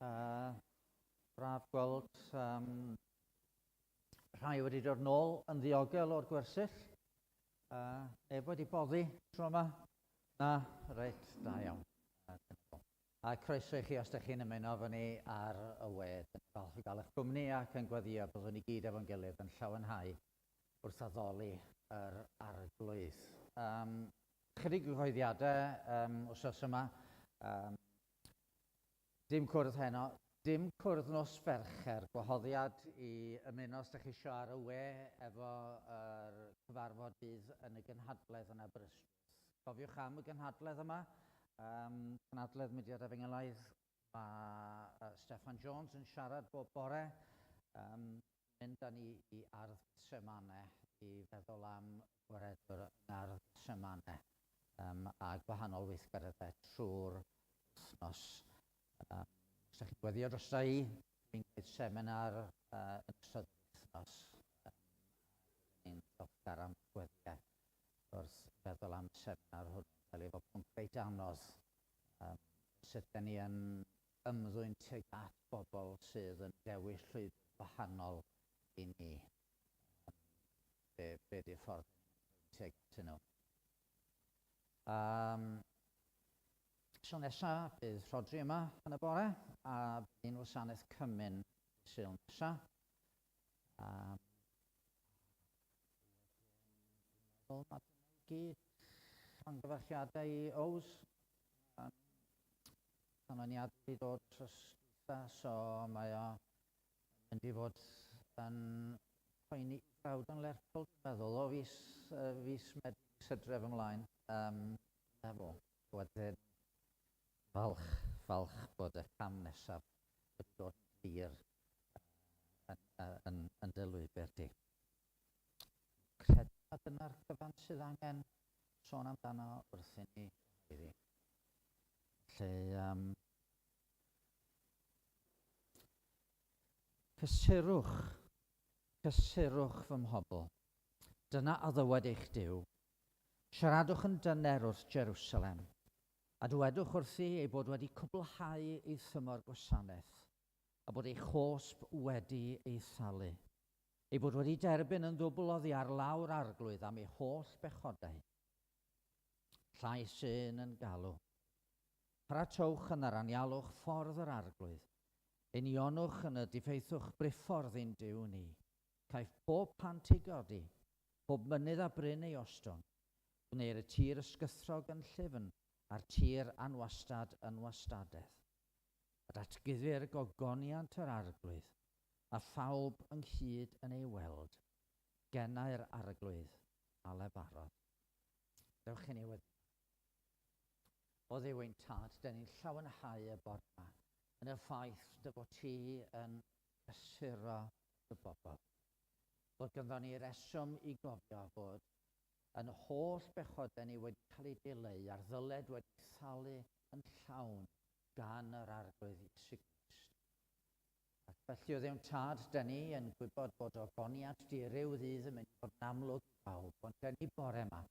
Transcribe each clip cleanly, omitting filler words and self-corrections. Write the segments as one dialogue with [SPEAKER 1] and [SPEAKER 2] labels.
[SPEAKER 1] Braf gweld rhai wedi dod nôl yn ddiogel o'r gwersyll. Neb wedi boddi tro yma? Na? Reit, da iawn. A croeso i chi os ydych chi'n ymuno efo ni ar y we. Dyn ni'n falch o gael eich cwmni ac yn gweddïo byddwn ni gyd efo'n gilydd yn llawenhau wrth addoli yr Arglwydd. Chydig gyhoeddiadau wythnos yma. Dim cwrdd heno, dim cwrdd nos Fercher. Gwahoddiad i ymuno os ydych chi isio ar y we efo yr cyfarfod bydd yn y gynhadledd yn Aberystwyth. Cofiwch am y gynhadledd yma, cynhadledd Mudiad Efengylaidd. Mae Steffan Jones yn siarad bob bore, mynd â ni i Ardd Gethsemane i feddwl am gwaredwr yn Ardd Gethsemane a gwahanol weithgareddau trwy'r wythnos. Os ydych chi'n gweddio drosta i, dwi'n gwneud seminar yn ystod yr wythnos. Ni'n ddiolchgar am gweddiau wrth feddwl am y seminar hwn, fel ei fod pwnc reit anodd. Sut da ni yn ymddwyn tuag at bobl sydd yn dewis llwybr gwahanol i ni. Be di'r ffordd da ni'n ymddwyn tuag atyn nhw. So nesa, bydd Rhodri yma yn y bore, a bydd hi'n wasanaeth cymun Sul nesa. Meddwl mae dyna i gyd. Llongyfarchiadau i Ows. Canlyniad wedi dod tros dwytha, so mae o yn mynd i fod yn poeni brawd yn Lerpwl, dwi'n meddwl, o fis, fis Medi, fis Hydref ymlaen. Na fo. Wedyn, falch, falch bod y cam nesaf wedi dod yn glir yn, yn, yn dy lwybr di. Credu na dyna'r cyfan sydd angen sôn amdano wrth i ni gyhoeddi. Felly, cysurwch, cysurwch fy mhobl. Dyna a ddywed eich Duw. Siaradwch yn dyner wrth Jerusalem, a dywedwch wrthi ei bod wedi cwblhau ei thymor gwasanaeth, a bod ei chosb wedi ei thalu. Ei bod wedi derbyn yn ddwbl oddi ar law'r Arglwydd am ei holl bechodau. Llais un yn galw. Paratowch yn yr anialwch ffordd yr Arglwydd. Unionwch yn y diffeithwch briffordd i'n Duw ni. Caiff pob pant ei godi, pob mynydd a bryn ei ostwng. Gwneir y tir ysgythrog yn llyfn, a'r tir anwastad yn wastadedd. A datguddir gogoniant yr Arglwydd, a phawb ynghyd yn ei weld, genau'r Arglwydd a lefarodd. Dewch i ni weddio. O Dduw ein Tad, dyn ni'n llawenhau y bore yma yn y ffaith dy fod ti yn cysuro dy bobl. Bod ganddo ni reswm i gofio fod yn holl bechodau ni wedi cael eu dileu a'r ddyled wedi thalu yn llawn gan yr Arglwydd Iesu Grist. Ac felly, o Dduw'n Tad, dyn ni yn gwybod bod ogoniant di ryw ddydd yn mynd i fod yn amlwg i bawb, ond dyn ni bore yma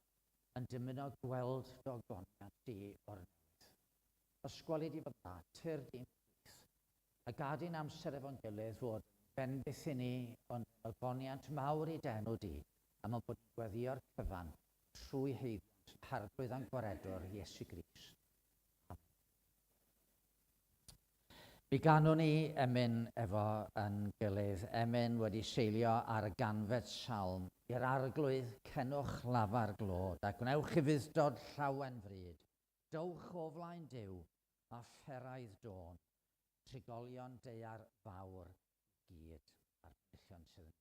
[SPEAKER 1] yn dymuno gweld dy ogoniant di o'r newydd. Os gweli di fod dda, tyrd i'n plith, a gad i'n amser efo'n gilydd fod yn fendith i ni, ond yn ogoniant mawr i dy enw di, am ein bod ni'n gweddïo'r cyfan trwy haeddiant ein Harglwydd a'n Gwaredwr, Iesu Grist. Amen. Mi ganwn ni emyn efo yn gilydd, emyn wedi seilio ar y ganfed salm, I'r Arglwydd cenwch lafar glod, a gwnewch ufudd-dod llawen fryd. Dowch o flaen Duw, a pheraidd dôn, trigolion daear fawr i gyd, a'r penillion sydd yn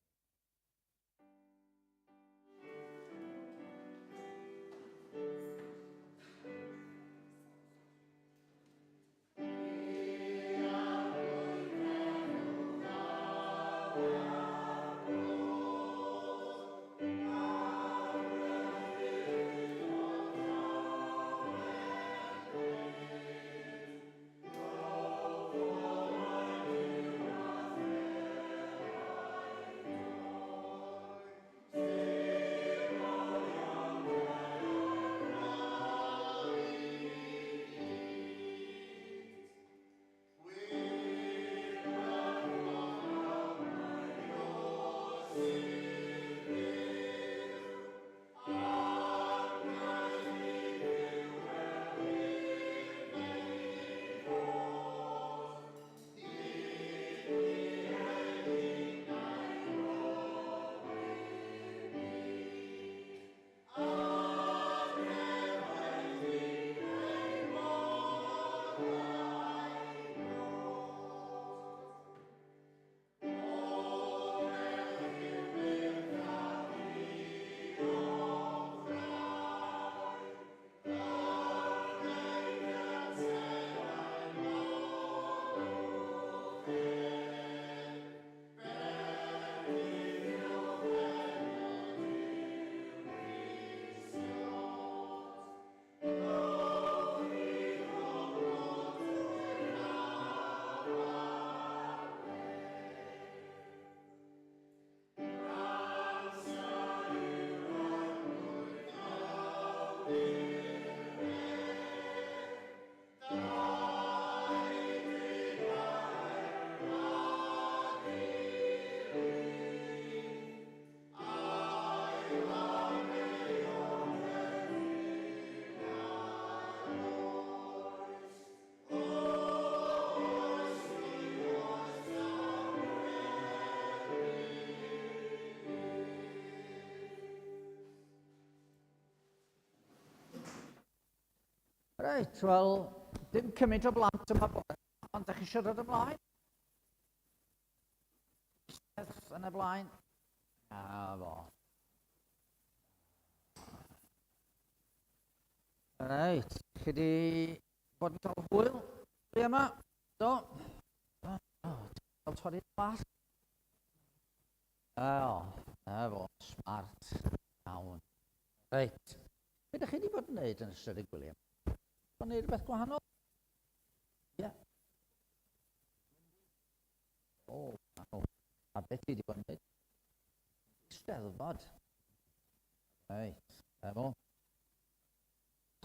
[SPEAKER 1] Reit, wel, dim cymaint o blant yma bore, ond da chi eisiau dod ymlaen? Eistedd yn y blaen. Na fo. Reit, chi di bod yn cael hwyl fi yma? Do? Oh, cael torri gwallt? O, na fo, smart. Iawn. Reit. Be ydych chi wedi bod yn gwneud yn ystod y gwyliau? Bod yn gwneud rhywbeth gwahanol? Ie. Yeah. O, waw. A beth ti wedi bod yn gwneud? Steddfod. Reit, na fo.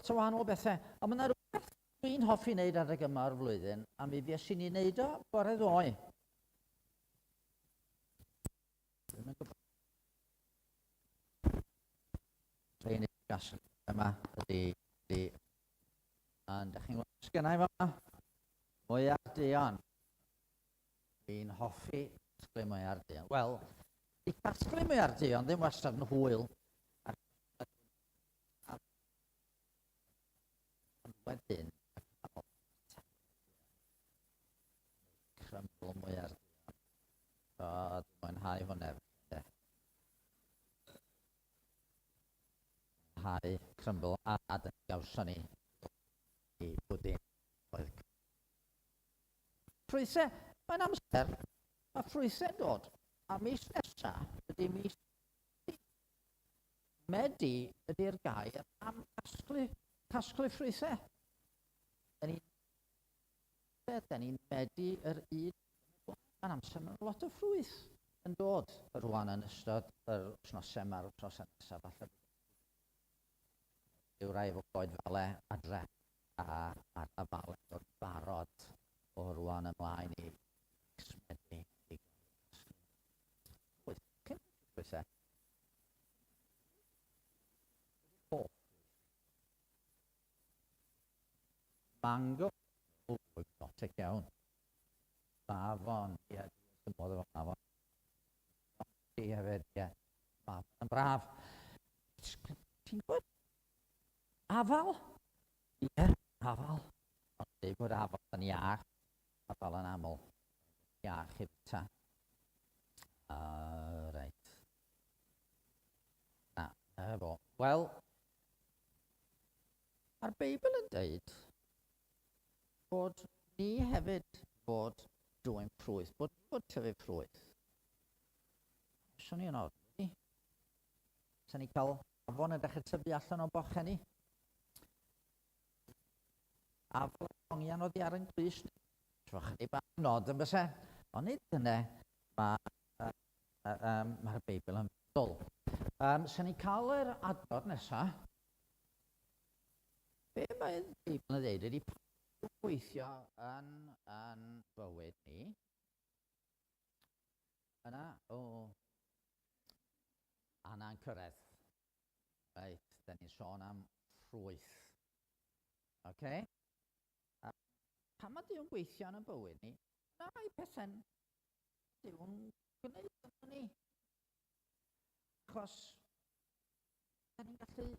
[SPEAKER 1] Lot o wahanol bethau. Ond mae yna rhywbeth dwi'n hoffi wneud adeg yma o'r flwyddyn, a mi fues i'n ei wneud o bore ddoe. Dwi'm yn gwybod. Rhaid i gas yma ydy, ydy. Ond ydych chi'n gweld sgynnau fama? Mwyar duon. Dwi'n hoffi casglu mwyar duon. Wel, i casglu mwyar duon ddim wastad yn hwyl. Ond wedyn, crumble mwyar duon. O, dwi'n mwynhau hwnna. Mwynhau crumble a, a gawson ni i bwdin oedd ffrwythau. Mae'n amser, mae ffrwythau'n dod. A mis nesa ydy mis Medi ydy'r gair am casglu, casglu ffrwythau. Da ni'n da ni'n medi yr un Mae'n amser, mae lot o ffrwyth yn dod rwan yn ystod yr wythnosau yma, yr wythnosau nesaf, falle. Yw rai efo goed fale adre, a mae'r afale dod barod o rwan ymlaen i mis Medi i gael ffrwyth. Ffrwythau. Hoff. Mango. O, exotic iawn. Mafon, ie, dwi'n wrth fy modd efo mafon. Ti hefyd, ie. Mafon yn braf. Ti'n gwybod? Afal? Ie, afal. Ond dweud bod afal yn iach, afal yn aml. Iach i fwyta. Reit. Na, na fo. Wel, mae'r Beibl yn dweud bod ni hefyd fod dwyn ffrwyth, bod ni fod tyfu ffrwyth. Swn i'n od, wedi? Sa'n ni cael afon yn dechrau tyfu allan o'n bochau ni? Afon hongian oddi ar yn glust. Trwa chydig bach nod yn byse. Ond nid dyna mae'r um, ma Beibl yn feddwl. Sa'n ni cael yr adnod nesaf. Be mae'r Beibl yn dweud ydy gweithio yn yn bywyd ni. Yna, o, Ana'n cyrraedd. Reit, da ni'n sôn am ffrwyth. Oce? Okay? A pan mae Duw'n gweithio yn y bywyd ni, na rai pethau'n Duw'n gwneud yn ni. Achos, da ni'n gallu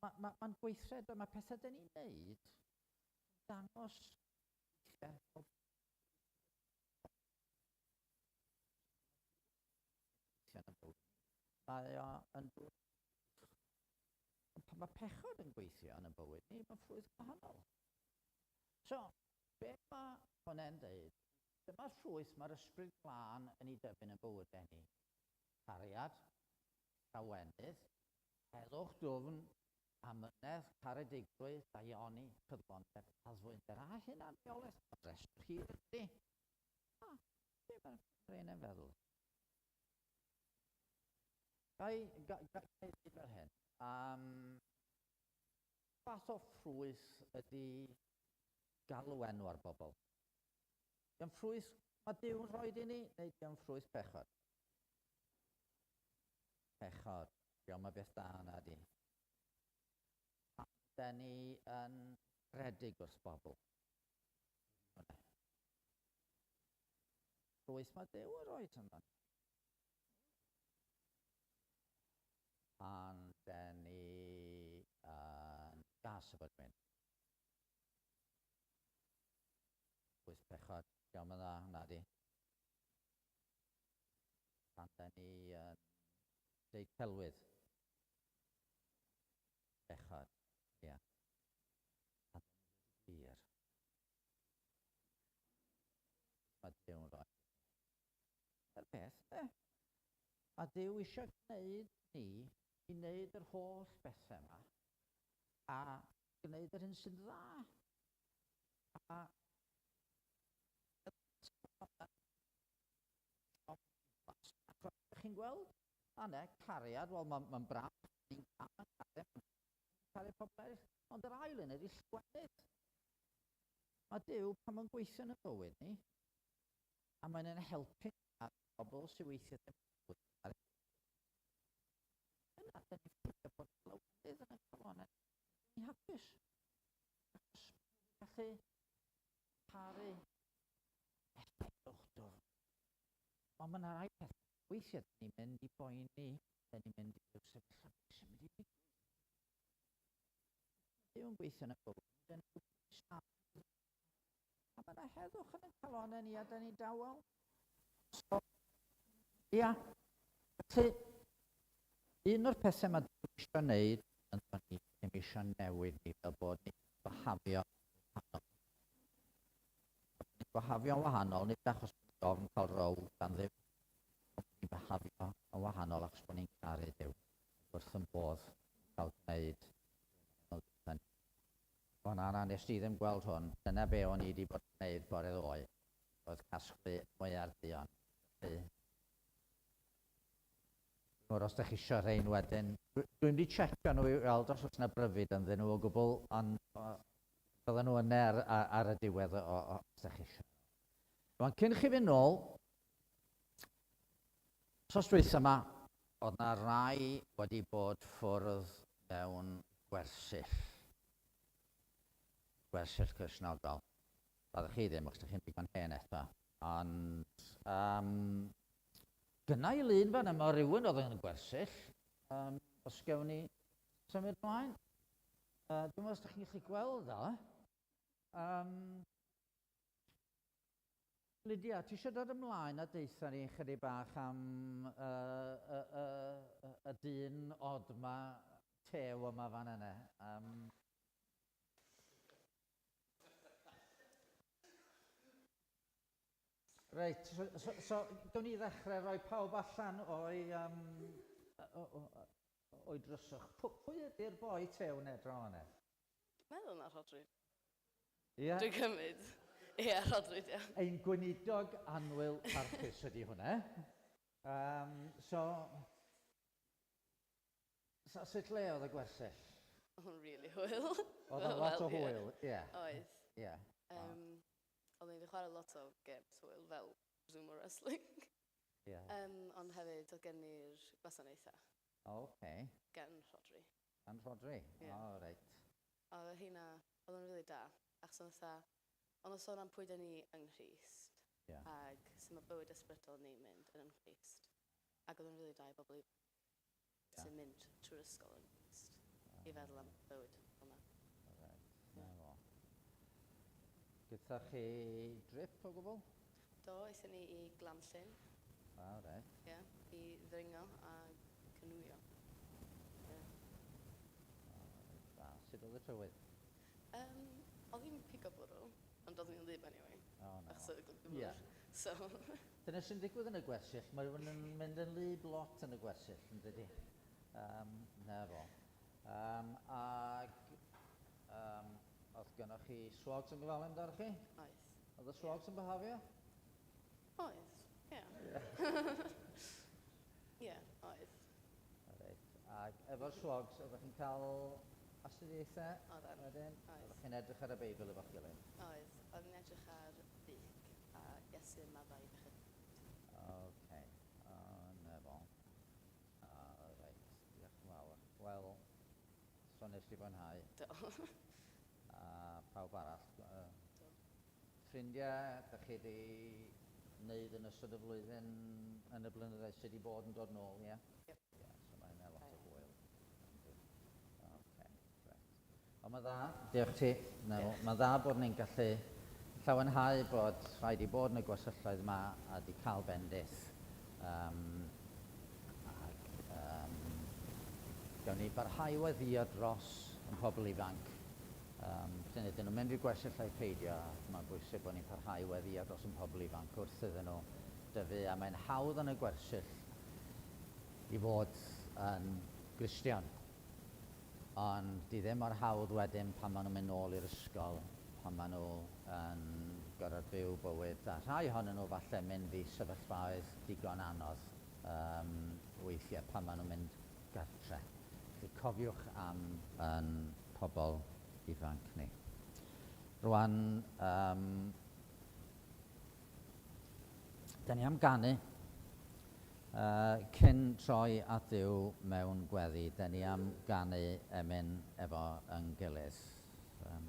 [SPEAKER 1] Mae'n ma, ma gweithred, mae pethau dyn ni'n neud yn dangos weithiau Mae o yn Ond pan mae pechod yn gweithio yn y bywyd ni, mae ffrwyth gwahanol. So, be mae hwnna'n dweud? Dyma'r ffrwyth mae'r ysbryd glân yn ei dyfu'n y bywydau ni. Cariad, llawenydd, Heddwch dwfn, amynedd, caredigrwydd, daioni, ffyddlondeb, addfwynder a hunanreolaeth. Mae'n rhestr hir ydy. A, be mae'r rhain yn feddwl? Ga i, ga, ga, ga i ddweud fel hyn? Fath o ffrwyth ydy galw enw ar bobl? Di'n ffrwyth mae Duw'n rhoi i ni, neu di'n ffrwyth pechod? Pechod. Diolch mae beth da yna di. Pan da ni yn redig wrth bobl. Ffrwyth mae Duw yn rhoi yna. Pan da ni yn gas efo rhywun. Diolch yn dda, na di. Pan da ni yn deud celwydd. Bechod, ia. Pan da ni'n dweud y gwir. Mae Duw yn rhoi. Dyna'r peth, de. Mae Duw eisiau gwneud ni i wneud yr holl bethau yma a gwneud yr hyn sy'n dda. A chi'n gweld, a ne, cariad, wel mae'n ma braf, ni'n caru, caru pobl eraill, ond yr ail un ydy llawenydd. Mae Duw, pan mae'n gweithio yn y bywyd ni, a mae'n yn helpu ar bobl sydd weithiau ddim yn caru. Yna, da ni'n ffeindio bod llawenydd yn y calon, a ni'n hapus. Achos ni'n gallu caru heddwch dwfn. Ond mae yna rai pethau. Weithiau, da ni'n mynd i boeni, da ni'n mynd i ryw sefyllfa, beth sy'n mynd i ddigwydd? Duw yn gweithio yn y bywyd, da ni'n gwybod A mae yna heddwch yn y calonnau ni a da ni'n dawel. So, ia. Felly, un o'r pethau mae Duw eisiau wneud yn dod ni, ddim eisiau newid ni fel bod ni'n byhafio wahanol. Ni'n byhafio'n wahanol, nid achos bod ofn cael row gan ddim, ond ni'n byhafio yn wahanol achos bod ni'n caru Duw. Wrth yn bodd cael gwneud O na, na, nes di ddim gweld hwn. Dyna be o'n i 'di bod yn gwneud bore ddoe, oedd casglu mwyar duon. Felly, dwi'm yn gwybod os dach chi isio rhein wedyn. Dwi'm 'di checio nhw i weld os oes 'na bryfid ynddyn nhw o gwbl, ond bydden nhw yna ar, ar y diwedd o, o, os dach chi isio. Rwan, cyn chi fynd nôl, wsos dwytha yma, oedd na rai wedi bod ffwrdd mewn gwersyll. Gwersyll Cristnogol. Byddwch chi ddim, achos ydych chi'n ddigon hen eto. Ond, um, gynna i lun fan yma o rywun oedd yn y gwersyll. Um, os gewn ni symud ymlaen. Dwi'n meddwl os ydych chi'n gallu gweld o. Um, Lydia, ti eisiau dod ymlaen a deutha ni chydig bach am y, y, y, y dyn od ma, tew yma fan yna? Um, Reit, so, so, so gawn ni ddechrau rhoi pawb allan o'i, um, o'i dryswch. Pwy ydy'r boi tew 'ne draw yna?
[SPEAKER 2] Dwi'n meddwl na Rhodri. Ie? Dwi'n cymryd. Ie, Rhodri, ia.
[SPEAKER 1] Ein gweinidog annwyl parchus ydy hwnna. Um, so, so, sut le oedd y gwersyll?
[SPEAKER 2] Oedd o'n really hwyl.
[SPEAKER 1] Oedd o'n lot o hwyl, ie.
[SPEAKER 2] Oedd.
[SPEAKER 1] Ie.
[SPEAKER 2] Um, Oedden ni wedi chwarae lot o games hwyl fel sumo wrestling.
[SPEAKER 1] Ie.
[SPEAKER 2] Um, ond hefyd oedd gen ni'r gwasanaethau.
[SPEAKER 1] O, oce.
[SPEAKER 2] Gan Rhodri.
[SPEAKER 1] Gan Rhodri?
[SPEAKER 2] Ie.
[SPEAKER 1] O, reit.
[SPEAKER 2] Oedd hynna, oedd o'n rili da, achos oedd fatha, oedd o'n sôn am pwy 'da ni yng Nghrist.
[SPEAKER 1] Ie.
[SPEAKER 2] Ag sut mae bywyd ysbrydol ni'n mynd yn yng Nghrist. Ac oedd o'n rili da i bobl ifanc sy'n mynd trwy'r ysgol yng Nghrist i feddwl am bywyd fel 'na.
[SPEAKER 1] Reit, 'na fo. Gyda chi drip o gwbl?
[SPEAKER 2] Do, aethon ni i Glan-llyn.
[SPEAKER 1] O, reit.
[SPEAKER 2] Ie, i ddringo a canŵio. Ie.
[SPEAKER 1] O, reit dda. Sut oedd y tywydd?
[SPEAKER 2] Yym, oedd hi'n pigo bwrw, ond oeddwn i'n wlyb anyway.
[SPEAKER 1] O, 'na fo.
[SPEAKER 2] Achos oedd y gwlyb
[SPEAKER 1] Ie.
[SPEAKER 2] So.
[SPEAKER 1] Dyna sy'n digwydd yn y gwersyll, mae rhywun yn mynd yn wlyb lot yn y gwersyll, yn dydy? Um, na fo. Um, ag um, oedd gynnwch chi swogs yn gofalu amdano chi?
[SPEAKER 2] Oedd.
[SPEAKER 1] Oedd y swogs yn byhafio?
[SPEAKER 2] Oedd, ie. Ie, oedd.
[SPEAKER 1] Reit, ac efo'r swogs, oeddech chi'n cael astudiaethau?
[SPEAKER 2] Oedden.
[SPEAKER 1] Wedyn?
[SPEAKER 2] Oedd.
[SPEAKER 1] Oeddech chi'n edrych ar y Beibl efo'ch gilydd?
[SPEAKER 2] Oedd. Oeddwn i'n edrych ar Luc a Iesu yn maddau i bechaduriaid.
[SPEAKER 1] Ocê, o, 'na fo. O, reit, diolch yn fawr. Wel, so nes di fwynhau?
[SPEAKER 2] Do.
[SPEAKER 1] A pawb arall?
[SPEAKER 2] Do.
[SPEAKER 1] Ffrindiau, dach chi 'di wneud yn ystod y flwyddyn, yn y blynyddoedd sydd 'di bod yn dod nôl, ie?
[SPEAKER 2] Iep.
[SPEAKER 1] Ie, so mae hynna lot o hwyl. Yndi. Ocê, reit. Ond mae'n dda, diolch ti. Na,
[SPEAKER 2] Diolch.
[SPEAKER 1] Mae'n dda bod ni'n gallu llawenhau bod rhai 'di bod yn y gwersylloedd yma a 'di cael bendith. Um, ac um, gawn ni barhau weddio dros yn pobl ifanc. Um, p'un ydyn nhw'n mynd i'r gwersyll ai peidio, mae'n bwysig bod ni'n parhau weddio dros yn pobl ifanc wrth iddyn nhw dyfu, a mae'n hawdd yn y gwersyll i fod yn Gristion. Ond 'di ddim mor hawdd wedyn pan maen nhw'n mynd nôl i'r ysgol, pan maen nhw yn gorfod byw bywyd, a rhai ohonyn nhw falle mynd i sefyllfaoedd digon anodd um, weithiau pan maen nhw'n mynd gartre. Felly cofiwch am yn pobl ifanc ni. Rwan, um, Da ni am ganu. Cyn troi at Dduw mewn gweddi, da ni am ganu emyn efo yn gilydd. Um,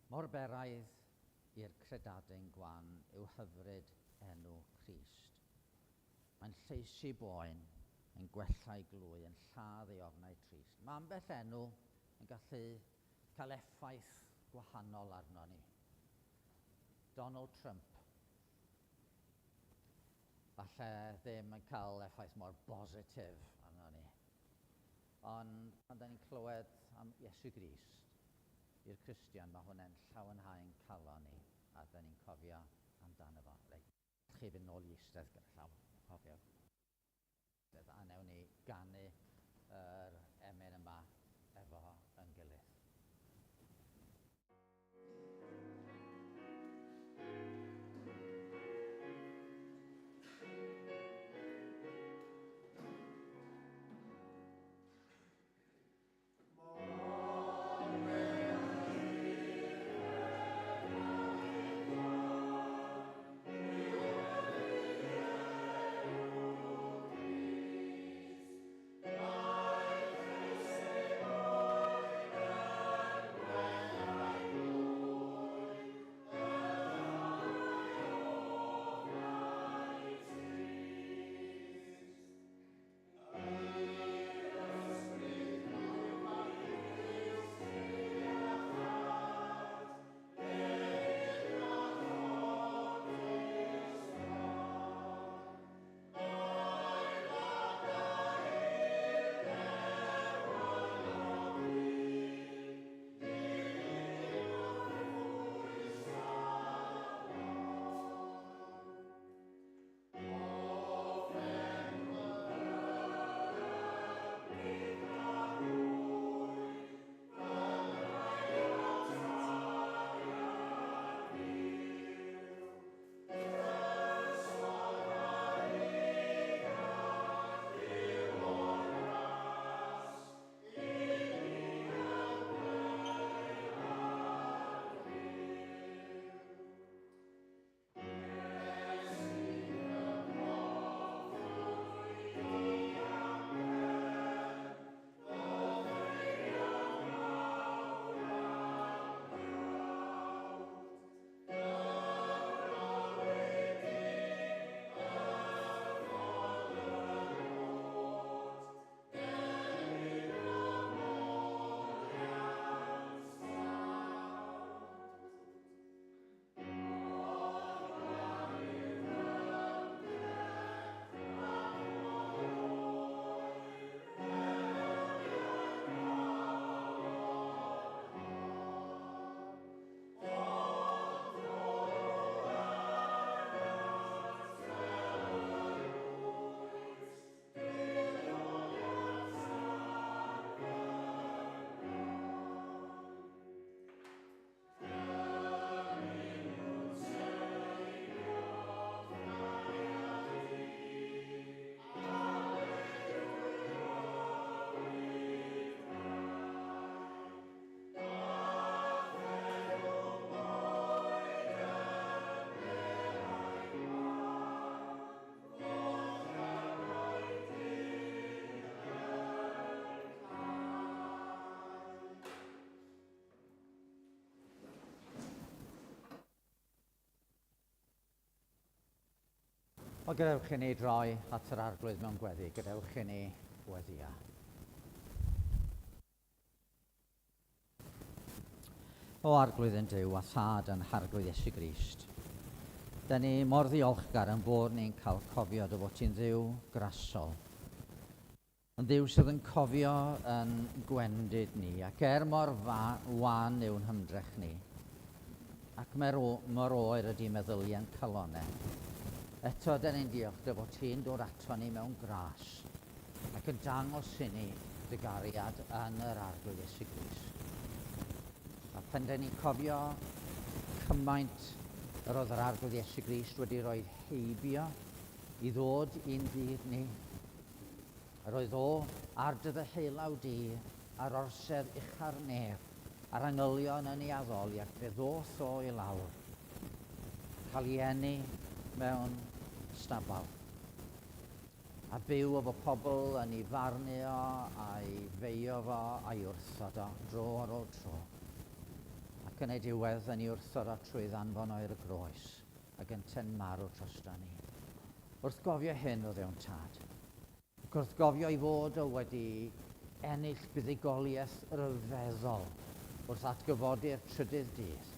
[SPEAKER 1] mor beraidd i'r credadun gwan yw hyfryd enw Crist. Mae'n lleisi boen, yn gwella'i glwy, yn lladd ei ofnau trist. Mae ambell enw yn gallu cael effaith gwahanol arno ni. Donald Trump. Falle ddim yn cael effaith mor bositif arno ni. Ond pan da ni'n clywed am Iesu Grist, i'r Cristion, mae hwnna'n llawenhau'n calon ni, a da ni'n cofio amdano fo. Reit, chi fynd nôl i eistedd gyda llaw, cofio. A newn ni ganu yr emyn yma efo yn gilydd. Wel, gadewch i ni droi at yr Arglwydd mewn gweddi. Gadewch i ni weddio. O Arglwydd ein Duw a Thad ein Harglwydd Iesu Grist, da ni mor ddiolchgar yn bod ni'n cael cofio dy fod ti'n Dduw grasol. Yn Dduw sydd yn cofio yn gwendid ni, ac er mor wan yw'n hymdrech ni, ac mor oer ydy meddyliau'n calonau, eto da ni'n diolch dy fod ti'n dod ato ni mewn gras, ac yn dangos i ni dy gariad yn yr Arglwydd Iesu Grist. A phan dyn ni'n cofio cymaint yr oedd yr Arglwydd Iesu Grist wedi rhoi heibio i ddod i'n byd ni, yr oedd o ar dy ddeheulaw di ar orsedd ucha'r nef, a'r angylion yn ei addoli, ac fe ddoth o i lawr, cael ei eni mewn stabal. A byw efo pobl yn ei farnu o, a'i feio fo, a'i wrthod o, dro ar ôl tro. Ac yn ei diwedd yn ei wrthod o trwy ddanfon o i'r groes, ac yntau'n marw drosto ni. Wrth gofio hyn, o Dduw'n Tad, ac wrth gofio ei fod o wedi ennill buddugoliaeth ryfeddol wrth atgyfodi'r trydydd dydd,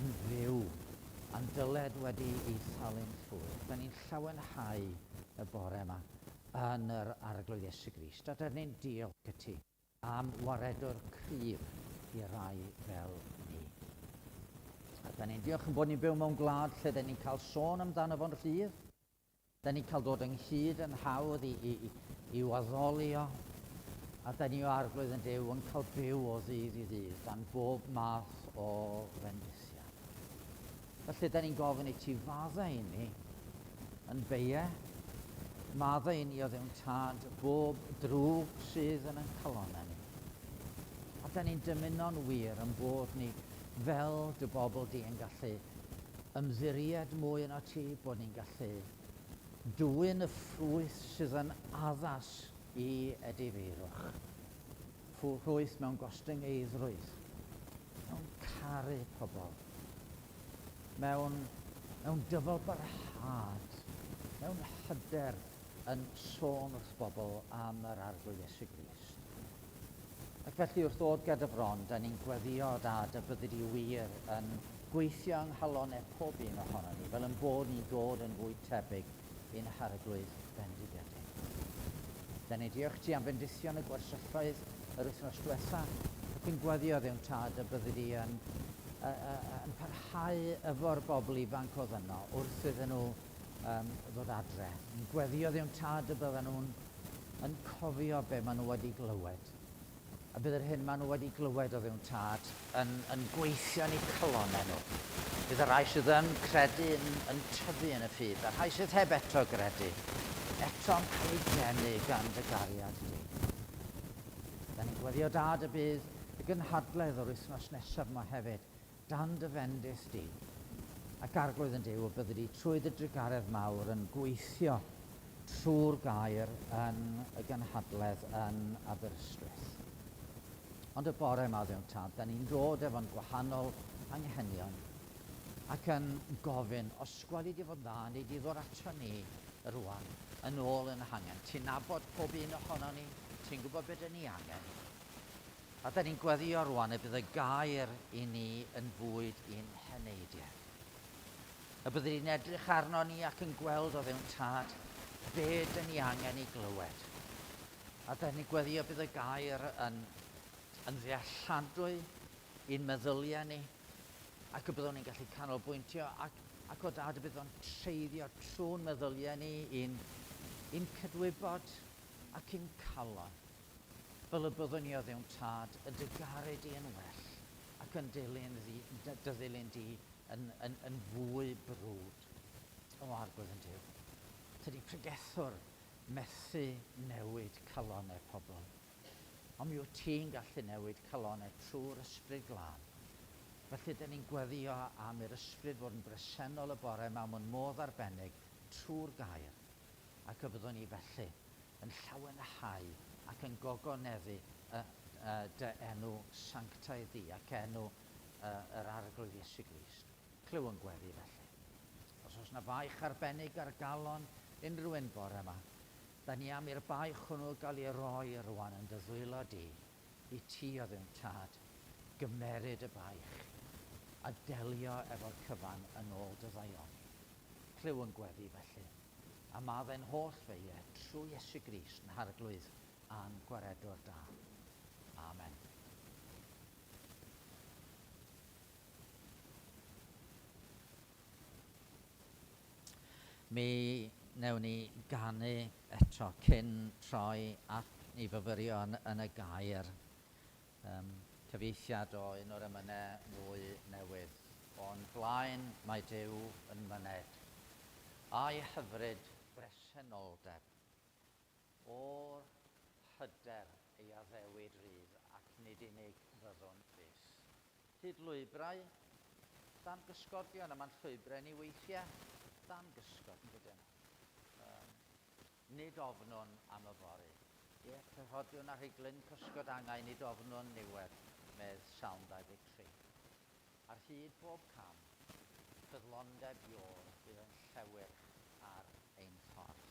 [SPEAKER 1] yn fyw, a'n dyled wedi ei thalu'n llwyr. Da ni'n llawenhau y bore yma yn yr Arglwydd Iesu Grist, a dyn ni'n diolch i ti am waredwr cryf i rai fel ni. A da ni'n diolch yn bod ni'n byw mewn gwlad lle da ni'n cael sôn amdano fo'n rhydd. Da ni'n cael dod ynghyd yn hawdd i, i, i, i'w addoli o. A da ni o Arglwydd yn Duw yn cael byw o ddydd i ddydd dan bob math o fendithiad. Felly, da ni'n gofyn i ti faddau i ni yn beie, maddau i ni o Dduw'n Tad bob drwg sydd yn ein calonnau ni. A da ni'n dymuno'n wir yn bod ni fel dy bobl di yn gallu ymddiried mwy yno ti, bod ni'n gallu dwyn y ffrwyth sydd yn addas i edifeirwch. Ffrwyth mewn gostyngeiddrwydd, mewn caru pobl, mewn, mewn dyfalbarhad, mewn hyder yn sôn wrth bobl am yr Arglwydd Iesu Grist. Ac felly wrth ddod ger dy fron, da ni'n gweddio, Dad, y byddi di wir yn gweithio yng nghalonau pob un ohono ni, fel yn bod ni'n dod yn fwy tebyg i'n Harglwydd bendigedig. Da ni'n diolch ti am fendithion y gwersylloedd yr wythnos diwetha, ac yn gweddio Dduw'n Tad y byddi di yn, yn parhau efo'r bobl ifanc oedd yno wrth iddyn nhw um, ddod adre. Yn gweddio Dduw'n Tad y bydden nhw'n yn cofio be maen nhw wedi glywed. A bydd yr hyn maen nhw wedi glywed o Dduw'n Tad yn, yn gweithio yn eu calonnau nhw. Bydd y rhai sydd yn credu yn, yn tyfu yn y ffydd, a'r rhai sydd heb eto gredu, eto'n cael eu denu gan dy gariad di. Da ni'n gweddio Dad y bydd y gynhadledd o'r wythnos nesaf yma hefyd, dan dy fendith di. Ac Arglwydd yn Duw, y byddi di trwy dy drugaredd mawr yn gweithio trwy'r gair yn y gynhadledd yn Aberystwyth. Ond y bore yma, Dduw Tad, da ni'n dod efo'n gwahanol anghenion ac yn gofyn, os gweli di fod dda, neu di ddod ato ni rwan yn ôl yn hangen. Ti'n nabod pob un ohono ni, ti'n gwybod beth dyn ni angen. A da ni'n gweddio rwan y bydd y gair i ni yn fwyd i'n heneidiau. Y byddi di'n edrych arno ni ac yn gweld o Dduw'n Tad be dyn ni angen i glywed. A da ni'n gweddio bydd y gair yn, yn ddealladwy i'n meddyliau ni, ac y byddwn ni'n gallu canolbwyntio ac, ac o Dad y bydd o'n treiddio trwy'n meddyliau ni i'n, i'n cydwybod ac i'n calon. Fel y byddwn ni o Dduw'n Tad yn dy garu di yn well ac yn dilyn ddi, dy ddilyn di yn, yn, yn fwy brwd. O Arglwydd yn Duw, tydi pregethwr methu newid calonnau pobl. Ond mi wyt ti'n gallu newid calonnau trwy'r Ysbryd Glân. Felly, dyn ni'n gweddio am i'r Ysbryd fod yn bresennol y bore yma mewn modd arbennig trwy'r gair, ac y byddwn ni felly yn llawenhau ac yn gogoneddu y, y, dy enw sanctaidd di ac enw y, yr Arglwydd Iesu Grist. Clyw yn gweddi felly. Os oes na faich arbennig ar galon unrhyw un bore yma, da ni am i'r baich hwnnw gael ei roi rwan yn dy ddwylo di, i ti o Dduw'n Tad, gymeryd y baich. a delio efo'r cyfan yn ôl dy ddaioni. Clyw yn gweddi felly, a maddau'n holl feie trwy Iesu Grist yn Harglwydd a'n Gwaredwr da. Amen. Mi wnewn ni ganu eto cyn troi at i fyfyrio yn, yn y gair. Um, cyfieithiad o un o'r emynau mwy newydd. O'n blaen mae Duw yn myned, a'i hyfryd bresenoldeb. O'r hyder ei addewid rydd ac nid unig fyddwn fyth. Hyd lwybrau, dan gysgodion, a mae'n llwybrau ni weithiau dan gysgod, yn dydyn? Um, nid ofnwn am yfory. Ie, cyhodiwn ar rhiglyn cysgod angau, nid ofnwn niwed, medd Salm 23. Ar hyd bob cam, ffyddlondeb Iôr fydd yn llewyrch ar ein ffordd.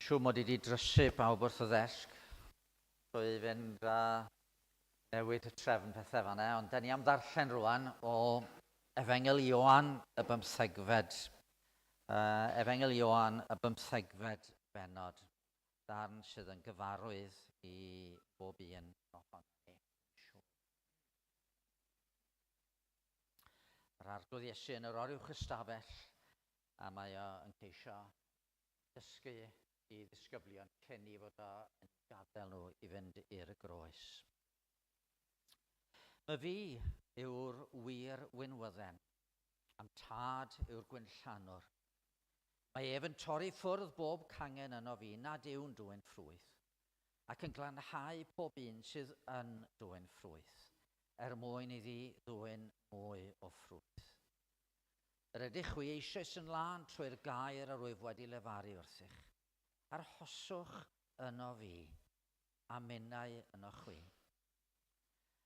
[SPEAKER 1] Siŵr mod i wedi drysu pawb wrth y ddesg trwy fynd a newid y trefn pethau fanna, ond da ni am ddarllen rwan o Efengyl Ioan y bymthegfed. Efengyl Ioan, y bymthegfed bennod, darn sydd yn gyfarwydd i bob un ohonom ni. Mae'r Arglwydd Iesu yn yr oruwch ystafell a mae o yn ceisio dysgu i ddisgyblion cyn i fod o yn gadael nhw i fynd i'r groes. My fi yw'r wir winwydden, a'm tad yw'r gwinllanwr. Mae ef yn torri ffwrdd bob cangen yno fi nad yw'n dwyn ffrwyth, ac yn glanhau pob un sydd yn dwyn ffrwyth, er mwyn iddi ddwyn mwy o ffrwyth. Yr ydych chwi eisoes yn lân trwy'r gair yr wyf wedi lefaru wrthych. Arhoswch yno fi, a minnau yno chwi.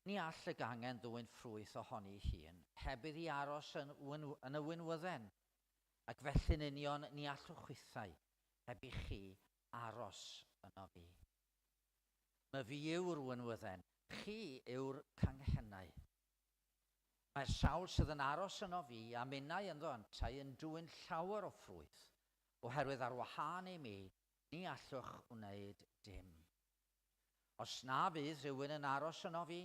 [SPEAKER 1] Ni all y gangen ddwyn ffrwyth ohoni ei hun, heb iddi aros yn, yn y winwydden, ac felly'n union ni allwch chwithau heb i chi aros yno fi. My fi yw'r winwydden, chi yw'r canghennau. Mae'r sawl sydd yn aros yno fi a minnau ynddo yntau yn dwyn llawer o ffrwyth, oherwydd ar wahân i mi, ni allwch wneud dim. Os na fydd rhywun yn aros yno fi,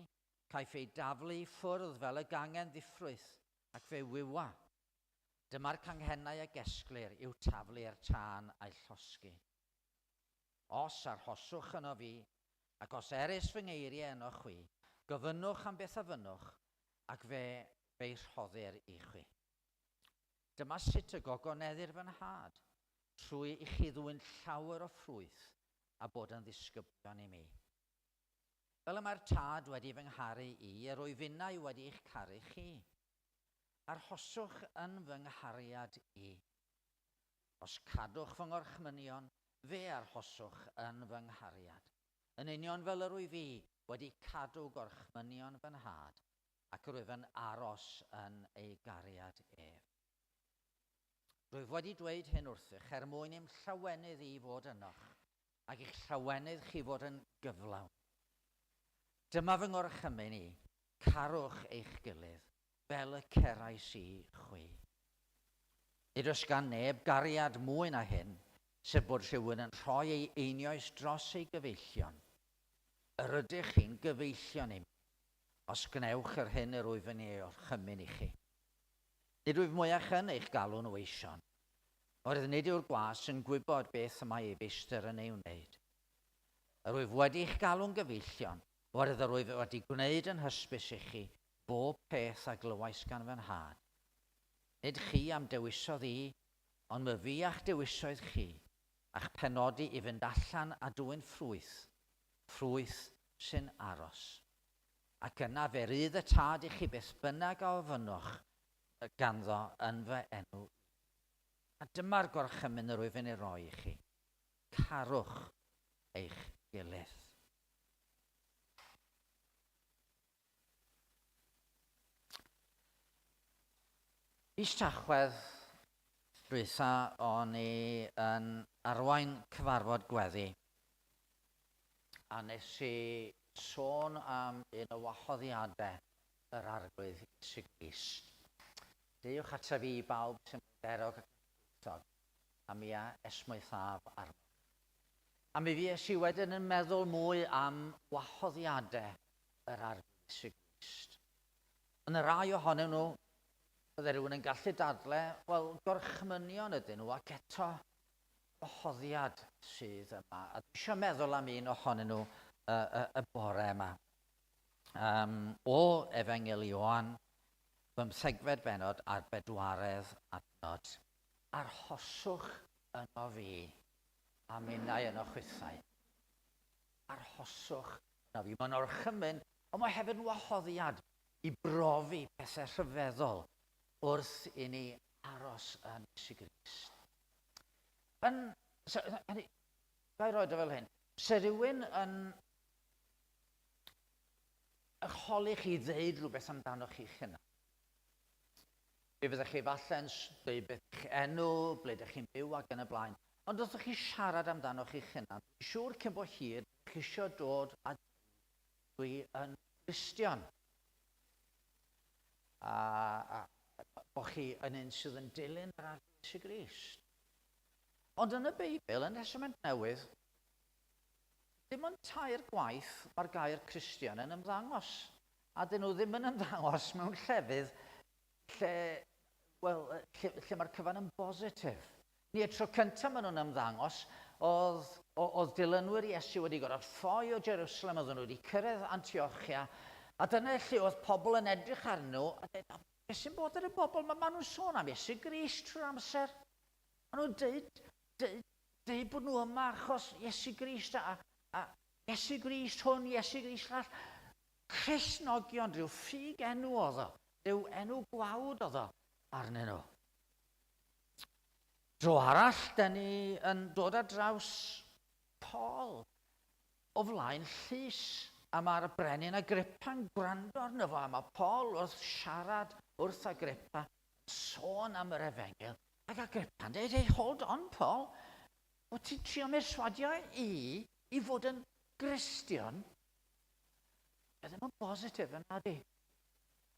[SPEAKER 1] caiff ei daflu i ffwrdd fel y gangen ddiffrwyth, ac fe wywa. Dyma'r canghennau a gesglir i'w taflu i'r tân a'i llosgi. Os arhoswch yno fi, ac os erys fy ngeiriau yno chwi, gofynnwch am beth a fynnwch, ac fe fe'i rhoddir i chwi. Dyma sut y gogoneddir fy nhad, trwy i chi ddwyn llawer o ffrwyth a bod yn ddisgyblion i mi. Fel y mae'r Tad wedi fy ngharu i, yr wyf finnau wedi eich caru chi. Arhoswch yn fy nghariad i. Os cadwch fy ngorchmynion, fe arhoswch yn fy nghariad. Yn union fel yr wyf fi wedi cadw gorchmynion fy nhad, ac yr wyf yn aros yn ei gariad ef. Rwyf wedi dweud hyn wrthych er mwyn i'm llawenydd i fod ynoch, ac i'ch llawenydd chi fod yn gyflawn. Dyma fy ngorchymyn i, carwch eich gilydd, fel y cerais i chwi. Nid oes gan neb gariad mwy na hyn, sef bod rhywun yn rhoi ei einioes dros ei gyfeillion. Yr ydych chi'n gyfeillion i mi, os gwnewch yr hyn yr wyf yn ei orchymyn i chi. Nid wyf mwyach yn eich galw'n weision, oherwydd nid yw'r gwas yn gwybod beth y mae ei feistr yn ei wneud. Yr wyf wedi eich galw'n gyfeillion, oherwydd yr wyf wedi gwneud yn hysbys i chi bob peth a glywais gan fy nhad. Nid chi a'm dewisodd i, ond myfi a'ch dewisoedd chi, a'ch penodi i fynd allan a dwyn ffrwyth, ffrwyth sy'n aros. Ac yna fe rydd y Tad i chi beth bynnag a ofynnwch ganddo yn fy enw i. A dyma'r gorchymyn yr wyf yn ei roi i chi, carwch eich gilydd. Fis Tachwedd dwytha o'n i yn arwain cyfarfod gweddi a nes i sôn am un o wahoddiadau yr Arglwydd Iesu Grist. Deuwch ataf fi i bawb sy'n bryderog ac yn llwythog, a mi a esmwythaf arnoch. A mi fues i wedyn yn meddwl mwy am wahoddiadau yr Arglwydd Iesu Grist. Yn y rai ohonyn nhw, bydde rhywun yn gallu dadle, wel, gorchmynion ydyn nhw, ac eto wahoddiad sydd yma. A dwi eisiau meddwl am un ohonyn nhw y, y, y bore yma. O Efengyl Ioan, bymthegfed benod a'r bedwaredd adnod. Arhoswch yno fi, a minnau yno chwithau. Arhoswch yno fi. Mae'n orchymyn, ond mae hefyd yn wahoddiad i brofi pethau rhyfeddol wrth i ni aros yn Iesu Grist. Yn, so, hynny, ga i roed o fel hyn, se rhywun yn eich holi chi ddeud rhywbeth amdano chi'ch hunan, fe fyddech chi falle'n dweud beth eich enw, ble ydych chi'n byw ac yn y blaen. Ond wrth chi siarad amdano chi'ch hunan, dwi'n siŵr cyn bo hir, chi eisiau dod a dwi yn Gristion. A bod chi yn un sydd yn dilyn yr Arglwydd. Iesu Grist. Ond yn y Beibl, yn Testament Newydd, dim ond tair gwaith mae'r gair Cristion yn ymddangos. A dyn nhw ddim yn ymddangos mewn llefydd lle, wel, lle, lle mae'r cyfan yn bositif. Ni y tro cyntaf maen nhw'n ymddangos, oedd, oedd dilynwyr Iesu wedi gorfod ffoi o Jerusalem, oedden nhw wedi cyrraedd Antiochia, a dyna lle oedd pobl yn edrych arnyn nhw a dweud, beth sy'n bod ar y bobl? Mae maen nhw'n sôn am Iesu Grist trwy'r amser. Maen nhw'n deud, deud, deud bod nhw yma achos Iesu Grist a, a Iesu Grist hwn, Iesu Grist llall. Cristnogion, rhyw ffug enw oedd o, rhyw enw gwawd oedd o arnyn nhw. Dro arall, da ni yn dod ar draws Paul o flaen llys, a mae'r brenin Agrippa'n gwrando arno fo, a mae Paul wrth siarad wrth Agrippa, yn sôn am yr efengyl, ac Agrippa'n dweud, hey, hold on, Paul, wyt ti'n trio merswadio i i fod yn Gristion? E ddim yn bositif yna di.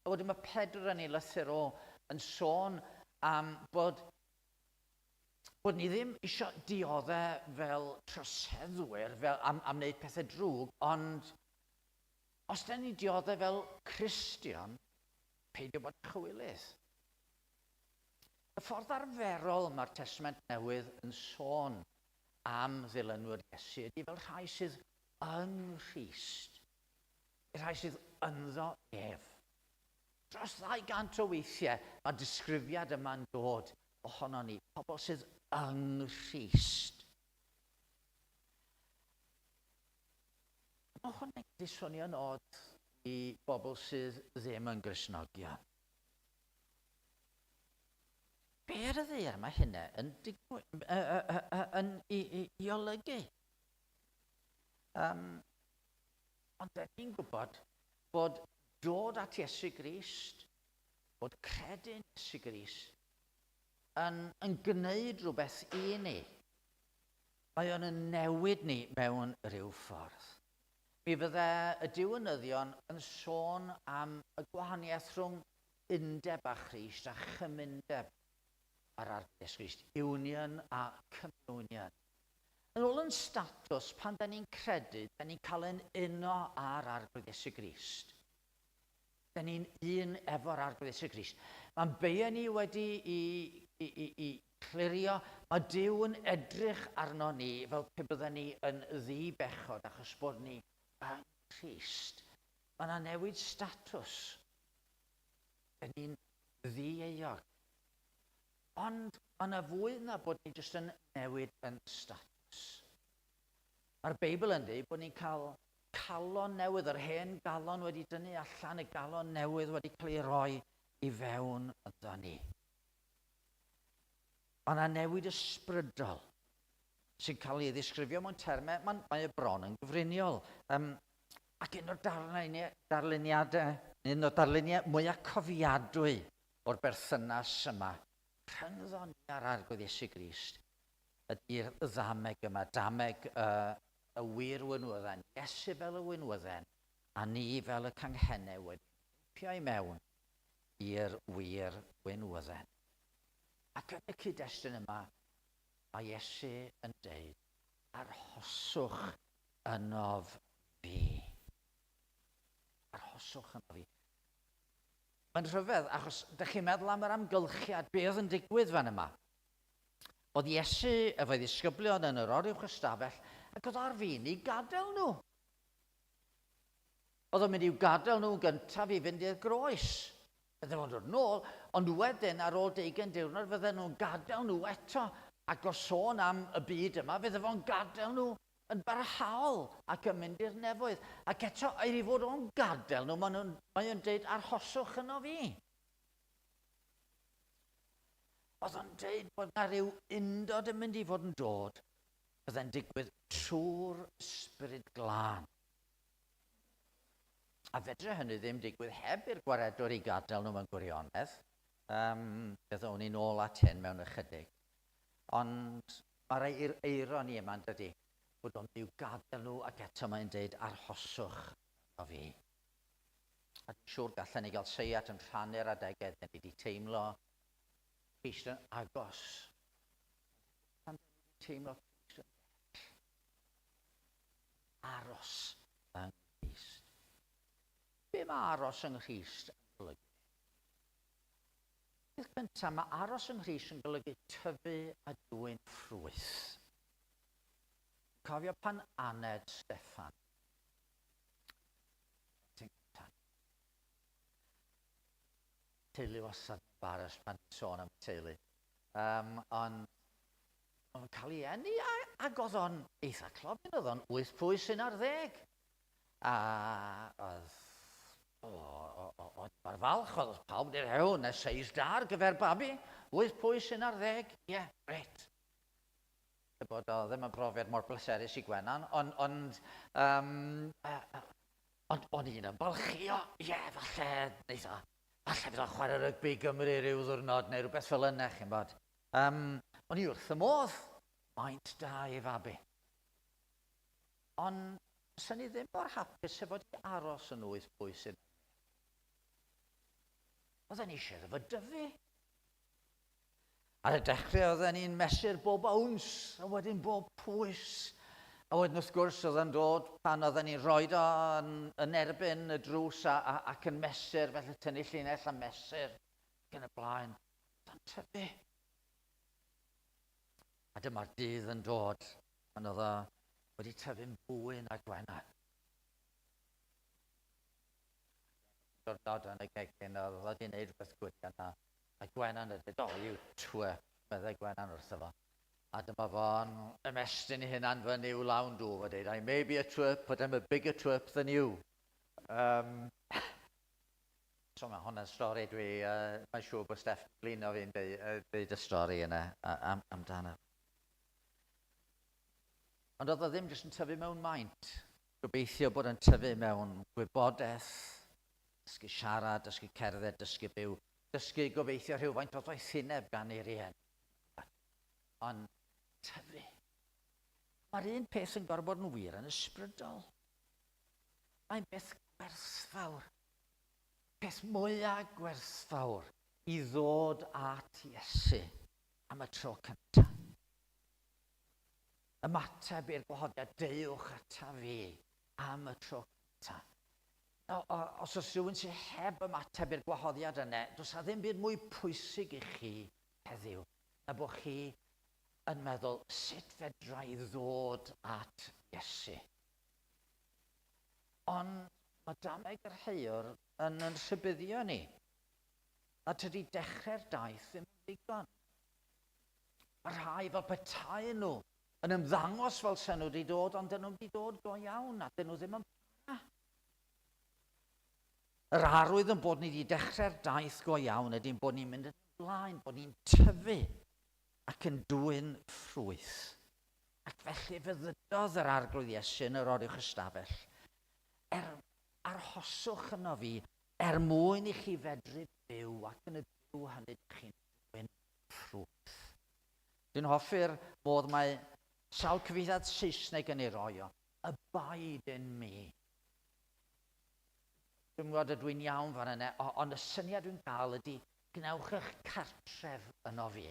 [SPEAKER 1] A wedyn mae Pedr yn ei lythyr o yn sôn am bod, bod ni ddim eisiau dioddau fel troseddwyr, fel am, am wneud pethau drwg, ond os da ni'n dioddau fel Cristion, peidio bod yn chywilydd. Y ffordd arferol mae'r Testament Newydd yn sôn am ddilynwyr Iesu ydy fel rhai sydd yng Nghrist. Y rhai sydd ynddo ef. Dros 200 o weithiau mae disgrifiad yma'n dod ohono ni, pobl sydd yng Nghrist. Mae hwn yn gallu swnio'n od i bobl sydd ddim yn Gristnogion. Be ar y ddaear mae hynna yn, digwy, yn i, i, i olygu? Um, Ond dan ni'n gwybod bod dod at Iesu Grist, bod credu'n Iesu Grist, yn, yn gwneud rhywbeth i ni. Mae o'n yn newid ni mewn rhyw ffordd. Mi fydde y diwinyddion yn sôn am y gwahaniaeth rhwng undeb â Christ a chymundeb â'r Arglwydd Iesu Grist, union a communion. Yn ôl yn statws, pan da ni'n credu, da ni'n cael ein uno â'r Arglwydd Iesu Grist. Da ni'n un efo'r Arglwydd Iesu Grist. Mae'n beia ni wedi i, i, i, i clirio. Mae Duw yn edrych arno ni fel pe bydden ni yn ddi-bechod achos bod ni yng Nghrist. Mae yna newid statws. Da ni'n ddi-euog. Ond mae yna fwy na bod ni jyst yn newid yn statws. Mae'r Beibl yn dweud bod ni'n cael calon newydd, yr hen galon wedi dynnu allan, y galon newydd wedi cael ei roi i fewn ynddo ni. Mae yna newid ysbrydol sy'n cael ei ddisgrifio mewn termau, mae'n, mae e bron yn gyfriniol. Um, ac un o'r darluniadau, un o'r darluniau mwyaf cofiadwy o'r berthynas yma rhyngddo ni a'r Arglwydd Iesu Grist ydy'r ddameg yma, dameg y, y wir winwydden, Iesu fel y winwydden a ni fel y canghennau wedi pio i mewn i'r wir winwydden. Ac yn y cyd-destun yma, mae Iesu yn deud, arhoswch ynof fi. Arhoswch ynof fi. Mae'n rhyfedd, achos dych chi'n meddwl am yr amgylchiad, be oedd yn digwydd fan yma. Oedd Iesu efo'i ddisgyblion yn yr oruwch ystafell, ac oedd ar fin i gadael nhw. Oedd o'n mynd i'w gadael nhw gyntaf i fynd i'r groes. Fydden nhw'n dod nôl, ond wedyn ar ôl deugain diwrnod fydden nhw'n gadael nhw eto. Ac o sôn am y byd yma, fydden fo'n gadael nhw yn barhaol ac yn mynd i'r nefoedd. Ac eto, er i fod o'n gadael nhw, maen nhw'n, mae o'n deud, arhoswch yno fi. Oedd o'n deud bod yna rhyw undod yn mynd i fod yn dod, byddai'n digwydd trwy'r Ysbryd Glân. A fedre hynny ddim digwydd heb i'r gwaredwr i gadael nhw mewn gwirionedd. Um, fe ddown ni'n ôl at hyn mewn ychydig. Ond mae'r eironi yma, yn dydy, bod o'n i'w gadael nhw ac eto mae'n deud arhoswch yno fi. A dwi'n siŵr gallen ni gael seiat yn rhannu'r adegau dyn ni wedi teimlo Crist yn agos. Pan dyn ni'n teimlo Crist yn bell. Aros yng Nghrist. Be mae aros yng Nghrist yn golygu? Peth cyntaf, mae aros yng Nghrist yn golygu tyfu a dwyn ffrwyth. Cofio pan aned Steffan. Teulu wastad yn embarrassed pan ti'n sôn am y teulu. Um, ond oedd yn cael ei eni a, ac oedd o'n eitha clofyn, oedd o'n 8 pwys un ar ddeg. A oedd o, o, o, o, mor falch, oedd pawb wedi rhew, na seis da ar gyfer babi, 8 pwys un ar ddeg, ie, yeah, reit. Er bod o ddim yn brofiad mor bleserus i Gwenan, ond, ond, um, ond o'n i'n ymbalchio, ie, yeah, falle, neith o, falle fydd o'n chwarae rygbi i Gymru rhyw ddwrnod neu rhywbeth fel yna, chi'n bod. Um, o'n i wrth y modd, maint da i fabi. Ond, sy'n ni ddim mor hapus efo di aros yn wyth pwys un. Oedden ni eisiau iddo fo dyfu. Ar y dechrau oedden ni'n mesur bob owns, a wedyn bob pwys. A wedyn wrth gwrs oedd yn dod pan oedden ni'n rhoi o yn, yn erbyn y drws a, a, ac yn mesur, felly tynnu llinell a mesur ac yn y blaen. Oedd o'n tyfu. A dyma'r dydd yn dod pan oedd o wedi tyfu'n fwy na Gwenan. Diwrnod yn y gegin, oedd o wedi gwneud rhywbeth gwirion a A Gwenan yn dweud, oh, you twerp, meddai Gwenan wrtho fo. A dyma fo'n ymestyn ei hunan fyny i'w lawn dŵr a dweud, I may be a twerp, but I'm a bigger twerp than you. Um, so mae hwnna'n stori dwi, uh, mae'n siŵr bod Steff yn blino fi'n deud, uh, deud y stori yna am, amdano. Ond oedd o ddim jyst yn tyfu mewn maint. Gobeithio bod yn tyfu mewn gwybodaeth, dysgu siarad, dysgu cerdded, dysgu byw, Dysgu gobeithio rhywfaint o ddoethineb gan ei rieni. Ond tyfu. Mae'r un peth yn gorfod bod yn wir yn ysbrydol. Mae'n beth gwerthfawr. Peth mwyaf gwerthfawr i ddod at Iesu am y tro cyntaf. Ymateb i'r gwahoddiad, deuwch ata fi am y tro cyntaf. O, o, os oes rhywun sydd heb ymateb i'r gwahoddiad yna, does a ddim byd mwy pwysig i chi heddiw na bod chi yn meddwl, sut fedra i ddod at Iesu? Ond mae dameg yr heiwr yn yn rhybuddio ni na tydi dechrau'r daith ddim yn ddigon. Mae rhai fel petai nhw yn ymddangos fel sen nhw wedi dod, ond dyn nhw'n wedi dod go iawn, a dyn nhw ddim yn para. Yr arwydd yn bod ni wedi dechrau'r daith go iawn ydy'n bod ni'n mynd yn blaen, bod ni'n tyfu ac yn dwyn ffrwyth. Ac felly fe ddydodd yr Arglwydd Iesu yn yr oruwch ystafell, er arhoswch yno fi, er mwyn i chi fedru byw, ac yn y byw hynny chi'n dwyn ffrwyth. Dwi'n hoffi'r modd mae sawl cyfieithiad Saesneg yn ei roi o. Abide in me. Dwi'n gwybod ydw i'n iawn fan yna, ond y syniad dwi'n gael ydy gwnewch eich cartref yno fi.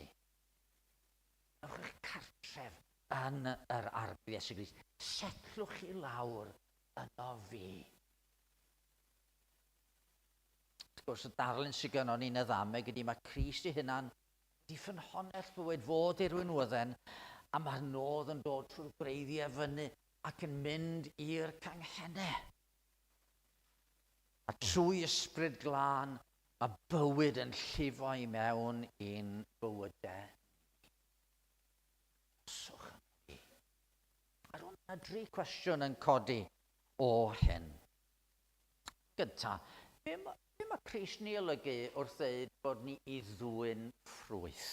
[SPEAKER 1] Gwnewch eich cartref yn yr Arglwydd Iesu Grist. Setlwch i lawr yno fi. Wrth gwrs, y darlun sydd gynnon ni'n y ddameg ydy mae Crist ei hunan wedi ffynhonnell bywyd fod i'r winwydden, a mae'r nodd yn dod trwy'r gwreiddiau fyny ac yn mynd i'r canghennau. A trwy ysbryd glân, mae bywyd yn llifo i mewn i'n bywydau ni. Oswch yn fi. A rwan mae dri cwestiwn yn codi o hyn. Gynta, be mae, be mae Crist yn ei olygu wrth ddeud bod ni i ddwyn ffrwyth?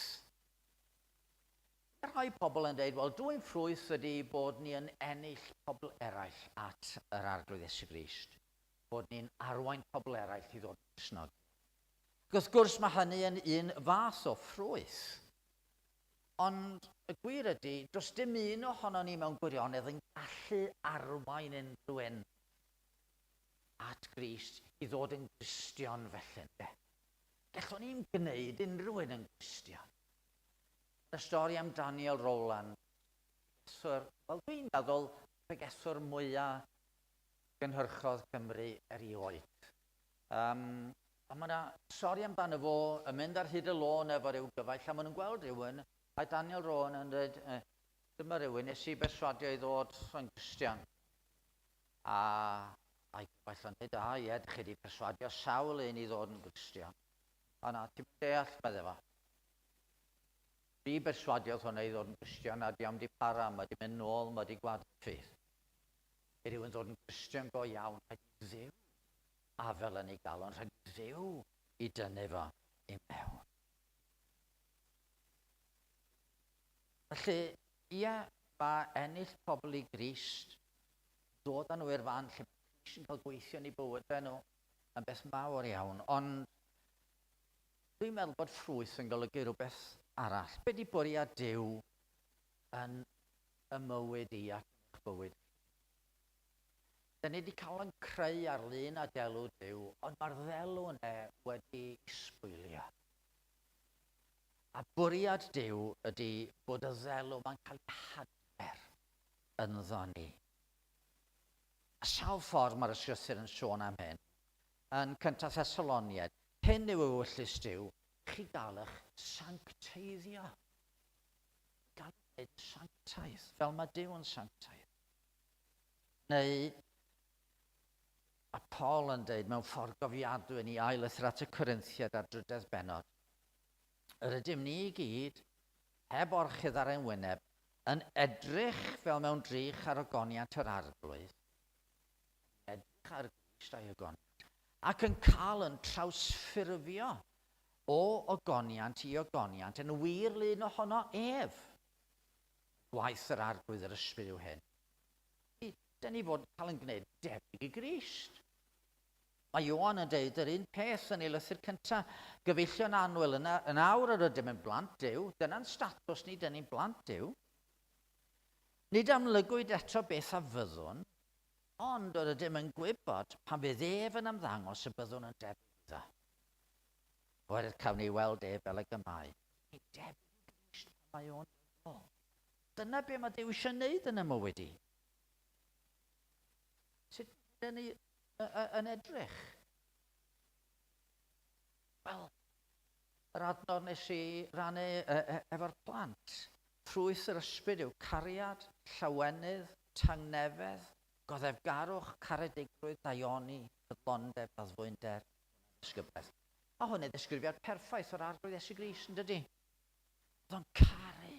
[SPEAKER 1] Mae rhai pobl yn dweud, wel, dwyn ffrwyth ydy bod ni yn ennill pobl eraill at yr Arglwydd Iesu Grist, bod ni'n arwain pobl eraill i ddod yn Gristnogion. Ac wrth gwrs mae hynny yn un fath o ffrwyth. Ond y gwir ydy, does dim un ohono ni mewn gwirionedd yn gallu arwain unrhyw un at Grist i ddod yn Gristion felly, ynde? Gallwn ni'm gwneud unrhyw un yn Gristion. Y stori am Daniel Rowland, pregethwr, wel dwi'n meddwl pregethwr mwyaf gynhyrchodd Cymru erioed. Um, a mae yna stori amdano fo yn mynd ar hyd y lôn efo rhyw gyfaill, a maen nhw'n gweld rhywun, a Daniel Rowan yn dweud, eh, dyma rhywun nes i berswadio i ddod yn Gristion. A a'i gyfaill yn dweud, a ie, dych chi wedi perswadio sawl un i ddod yn Gristion. A na, ti'n deall, medde fo. Fi berswadiodd hwnna i ddod yn Gristion a diom di para, mae di mynd nôl, mae di gwadu ffydd. I rywun ddod yn Gristion go iawn, rhaid i Dduw afel yn ei galon, rhaid i Dduw i dynnu fo i mewn. Felly, ie, mae ennill pobl i Grist, dod â nhw i'r fan lle mae Crist yn cael gweithio yn eu bywydau nhw, yn beth mawr iawn, ond dwi'n meddwl bod ffrwyth yn golygu rhywbeth arall. Be di bwriad Duw yn y mywyd i ac yn eich bywyd chi? Da ni wedi cael yn creu ar lun a delw Duw, ond mae'r ddelw yna wedi sbwylio. A bwriad Duw ydy bod y ddelw ma'n cael ei hadfer ynddo ni. A sawl ffordd mae'r ysgrythur yn sôn am hyn. Yn cyntaf Thessaloniaid, hyn yw ewyllys Duw, chi gael eich sancteiddio. Gael eich gwneud sanctaidd, fel mae Duw yn sanctaidd. Neu, a Paul yn dweud mewn ffordd gofiadwy yn ei ail lythyr at y Corinthiaid ar drydedd bennod, yr ydym ni i gyd, heb orchudd ar ein wyneb, yn edrych fel mewn drych ar ogoniant yr Arglwydd, yn edrych ar Grist a'i ogoniant, ac yn cael yn trawsffurfio o ogoniant i ogoniant yn wir lun ohono ef. Gwaith yr Arglwydd yr Ysbryd yw hyn. Dyn ni fod cael yn gwneud debyg i Grist. Mae Ioan yn deud yr un peth yn ei lythyr cyntaf. Gyfeillion annwyl, yn, yn awr yr ydym yn blant Duw, dyna'n statws ni, dyn ni'n blant Duw. Nid amlygwyd eto beth a fyddwn, ond yr ydym yn gwybod pan fydd ef yn ymddangos y byddwn yn debyg iddo. Oherwydd cawn ni weld ef fel ag y mae. Ni'n debyg i Grist pan mae o'n dod nôl. Dyna be mae Duw eisiau wneud yn y mywyd i. Sut mae hynny yn edrych? Wel, yr adnod nes i rannu e, e, efo'r plant. Ffrwyth yr ysbryd yw cariad, llawenydd, tangnefedd, goddefgarwch, caredigrwydd, daioni, ffyddlondeb, addfwynder, ddisgyblaeth. A hwn yn ddisgrifiad perffaith o'r Arglwydd Iesu Grist, yn dydy? Oedd o'n caru.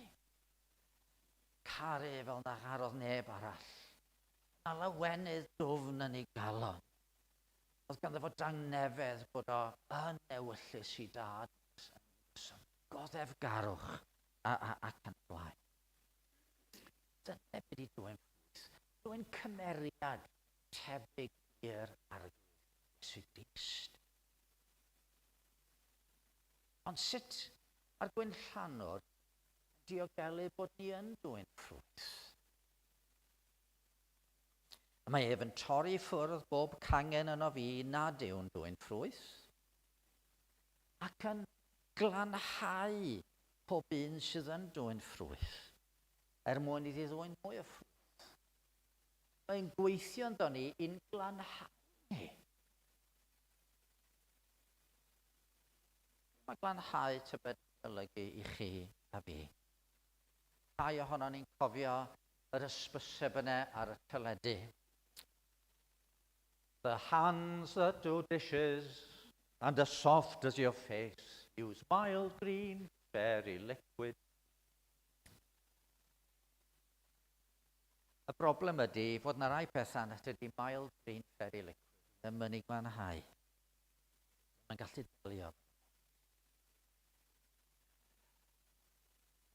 [SPEAKER 1] Caru fel na charodd neb arall. Na lawenydd dwfn yn ei galon. Oedd ganddo fo dangnefedd bod o yn ewyllys i dad yn goddefgarwch a, a, ac yn blaen. Dyna beth i dwyn ffrwyth. Dwyn cymeriad tebyg i'r Arglwydd Iesu Grist. Ond sut mae'r gwinllanwr yn diogelu bod ni yn dwyn ffrwyth? Y mae ef yn torri i ffwrdd bob cangen yno fi nad yw'n dwyn ffrwyth, ac yn glanhau pob un sydd yn dwyn ffrwyth, er mwyn iddi ddwyn mwy o ffrwyth. Mae'n gweithio ynddo ni i'n glanhau ni. Mae glanhau tybed yn golygu i chi a fi? Rhai ohonon ni'n cofio yr ysbyseb yna ar y teledu. The hands that do dishes and as soft as your face use mild green fairy liquid. Y broblem ydy fod na rai pethau nad ydy mild green fairy liquid ddim yn ei glanhau. Mae'n gallu delio.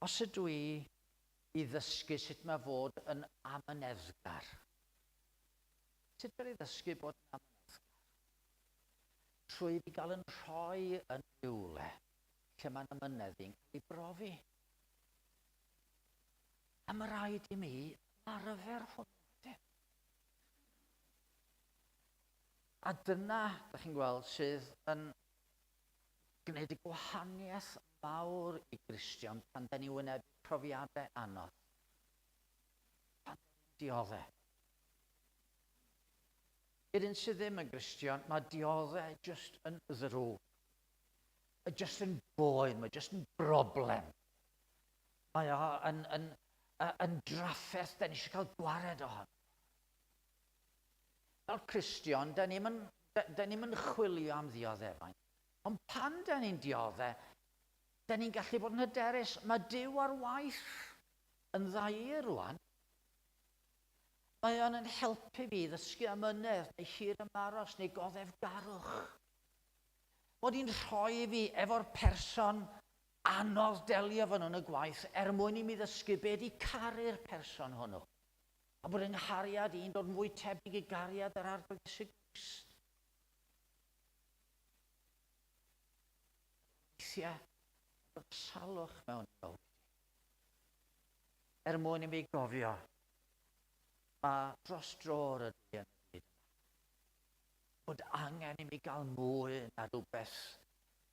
[SPEAKER 1] Os ydw i i ddysgu sut mae fod yn amyneddgar, sut fel i ddysgu bod yn amyneddgar? Trwy fi gael yn rhoi yn rhywle lle mae'n amynedd i'n cael ei brofi. A mae rhaid i mi ymarfer hwnnw wedyn. A dyna, da chi'n gweld, sydd yn gwneud y gwahaniaeth mawr i Gristion pan da ni wynebu profiadau anodd. Pan da ni'n dioddef. I'r un sydd ddim yn Gristion, mae dioddef jyst yn ddrwg. Mae jyst yn boen, mae jyst yn broblem. Mae o yn, yn, yn drafferth, da ni eisiau cael gwared ohono. Fel Cristion, da ni'n da ni chwilio am ddioddefaint. Ond pan da ni'n diodde, da ni'n gallu bod yn hyderus. Mae Duw ar waith yn dda i rwan. Mae o'n yn helpu fi ddysgu amynedd, neu hir ymaros, neu goddefgarwch. Bod hi'n rhoi fi efo'r person anodd delio efo nhw yn y gwaith er mwyn i mi ddysgu be ydi caru'r person hwnnw. A bod yng nghariad i'n dod yn fwy tebyg i gariad yr Arglwydd Iesu Grist. Weithiau, bod salwch mewn bywyd. Er mwyn i mi gofio, mae dros dro rydw i yn y byd yma. Bod angen i mi gael mwy na rhywbeth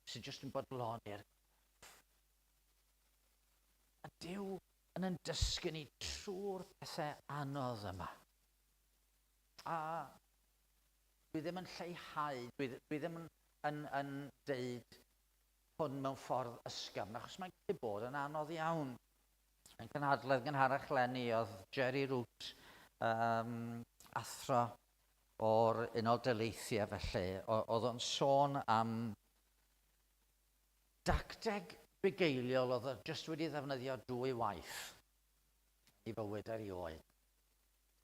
[SPEAKER 1] sydd jyst yn bodloni'r corff. A Duw yn yn dysgu ni trwy'r pethau anodd yma. A dwi ddim yn lleihau, dwi, dwi ddim yn, yn, yn deud hwn mewn ffordd ysgafn, achos mae'n gallu bod yn anodd iawn. Yn cynhadledd gynharach leni oedd Jerry Root, um, athro o'r Unol Daleithiau felly, oedd o'n sôn am dacteg bugeiliol oedd o jyst wedi ddefnyddio dwy waith i fywyd erioed.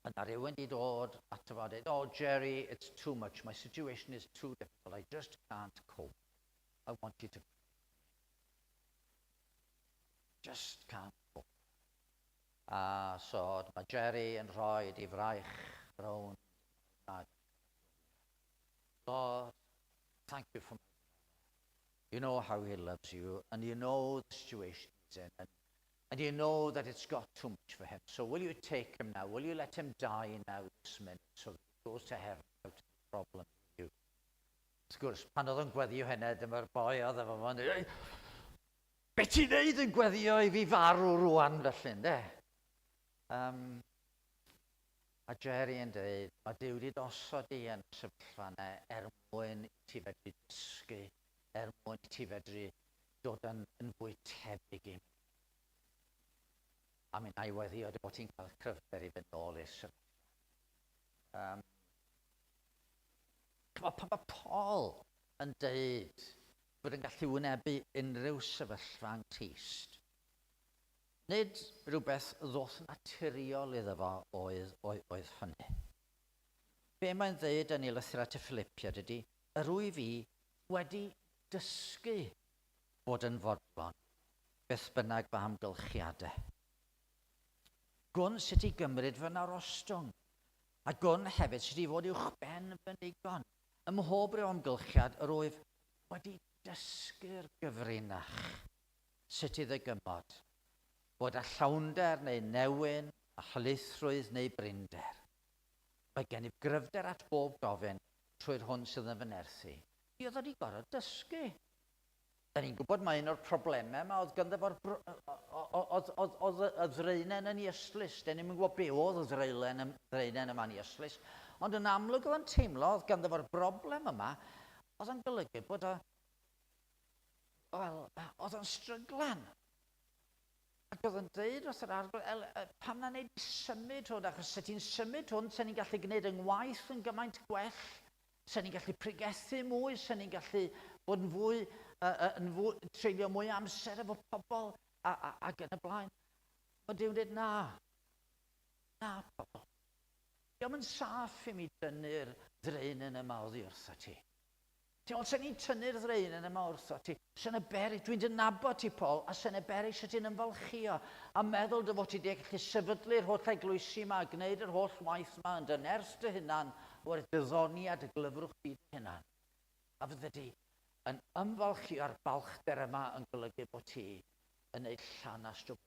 [SPEAKER 1] Yna rhywun wedi dod ato fo a dweud, oh Jerry, it's too much, my situation is too difficult, I just can't cope. I want you to just can't cope. A so mae Jerry yn rhoi i fraich rownd. Lord, thank you for my brother. You know how he loves you, and you know the situation he's in, and, and you know that it's got too much for him. So will you take him now? Will you let him die now this minute so that he goes to heaven without any problem with you? Wrth gwrs, pan oedd o'n gweddio hynny, dyma'r boi oedd efo fo'n dweud, be ti'n neud yn gweddio i fi farw rwan felly, ynde? Um, a Jerry yn dweud, mae Duw wedi dosod i yn y sefyllfa yna er mwyn i ti fedru dysgu, er mwyn i ti fedru dod yn, yn fwy tebyg i mi. A mi na i weddio dy bod ti'n cael cryfder i fynd nôl i'r sefyllfa. Um, Chymod, pan mae Paul yn deud bod yn gallu wynebu unrhyw sefyllfa yng Nghrist, nid rhywbeth ddoth naturiol iddo fo oedd, oedd, oedd hynny. Be mae'n ddeud yn ei lythyr at y Philippiaid ydy, yr wyf fi wedi dysgu bod yn fodlon, beth bynnag fy amgylchiadau. Gwn sut i gymryd fy narostwng, A gwn hefyd sut i fod uwchben fy nigon. Ym mhob rhyw amgylchiad yr wyf wedi dysgu'r gyfrinach sut i ddygymod, bod â llawnder neu newyn, a helaethrwydd neu brinder. Mae gennyf gryfder at bob gofyn trwy'r hwn sydd yn fy nerthu. Mi oedd o wedi gorfod dysgu. Da ni'n gwybod mai un o'r problemau yma oedd ganddo fo'r oedd, oedd, oedd y ddraenen yn ei ystlys. Da ni'n gwybod be oedd y ddraenen, ddraenen yma yn ei ystlys. Ond yn amlwg oedd o'n teimlo oedd ganddo fo'r broblem yma, oedd o'n golygu bod o, wel, oedd o'n stryglan. Ac oedd o'n dweud wrth yr arglwydd, pam na wneud i symud hwn, achos se ti'n symud hwn, se ni'n gallu gwneud yng ngwaith yn gymaint gwell, se ni'n gallu pregethu mwy, se ni'n gallu bod yn fwy, uh, yn fwy, treulio mwy o amser efo pobl, a, a, ac yn y blaen. Mae Duw'n dweud, na, na, pobl. Diolch yn saff i mi dynnu'r ddraenen yma oddi wrtho ti. Ti'n meddwl, sen ni'n tynnu'r ddraenen yma wrtho ti, sen y berig, dwi'n dy nabod ti, Paul, a sen y berig sy'n ti'n ymfalchio, a meddwl dy fod ti wedi gallu sefydlu'r holl eglwysi yma, a gwneud yr holl waith yma yn dy nerth dy hunan, o'r dyddoni a dy glyfrwch di dy hunan. A fydde di yn ymfalchio a'r balchder yma yn golygu bod ti yn neud llanast o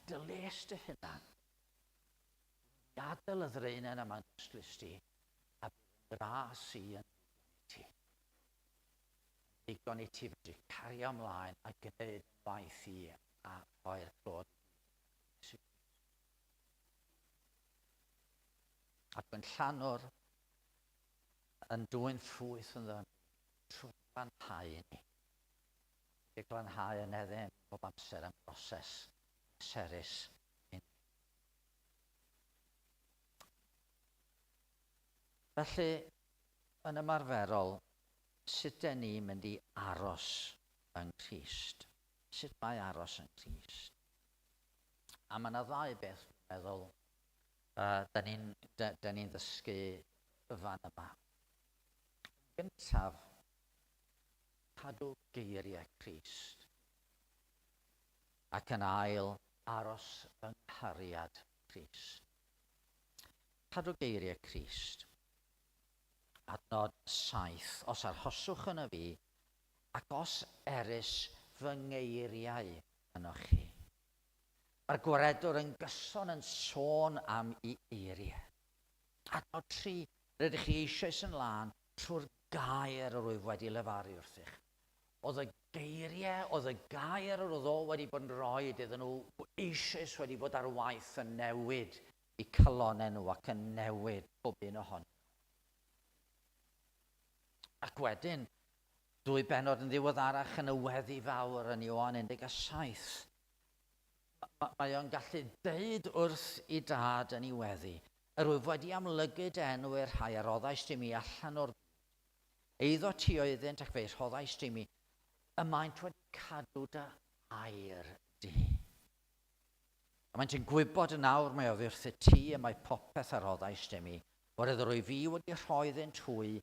[SPEAKER 1] dy les dy hunan. Gadael y ddraenen yma'n ystlys di, a bydd yn ras i yn ddigon i ti. Ddigon i ti fedru cario ymlaen a gwneud waith i a rhoi'r clod i A dwi'n llanwr yn dwyn ffrwyth yn dda trwy glanhau ni. Dydy glanhau yn ddim bob amser yn broses pleserus i ni. Felly, yn ymarferol, sut den ni'n mynd i aros yng Nghrist? Sut mae aros yng Nghrist? A mae yna ddau beth, dwi'n meddwl, da ni'n da ni ddysgu fan yma. Yn gyntaf, cadw geiriau Crist. Ac yn ail, aros yng nghariad Crist. Cadw geiriau Crist. Adnod 7. Os arhoswch yn y fi, ac os erys fy ngeiriau ynoch chi. Mae'r Gwaredwr yn gyson yn sôn am i eiriau. Adnod 3. Rydych chi eisoes yn lân trwy'r gair yr wyf wedi lefaru wrthych. Oedd y geiriau, oedd y gair yr oedd o wedi bod yn rhoi iddyn nhw eisoes wedi bod ar waith yn newid eu calonnau nhw ac yn newid pob un ohonyn nhw. Ac wedyn, dwy bennod yn ddiweddarach yn y weddi fawr yn Ioan 17, mae o'n gallu deud wrth i dad yn ei weddi, yr wyf wedi amlygu dy enw i'r rhai a roddaist i mi allan o'r byd. Eiddo ti oeddynt ac fe'i rhoddaist i mi, y maent wedi cadw dy air di. A maent yn gwybod yn awr mai oddi wrthyt ti y mae popeth a roddaist i mi, oherwydd yr wyf fi wedi rhoi iddynt hwy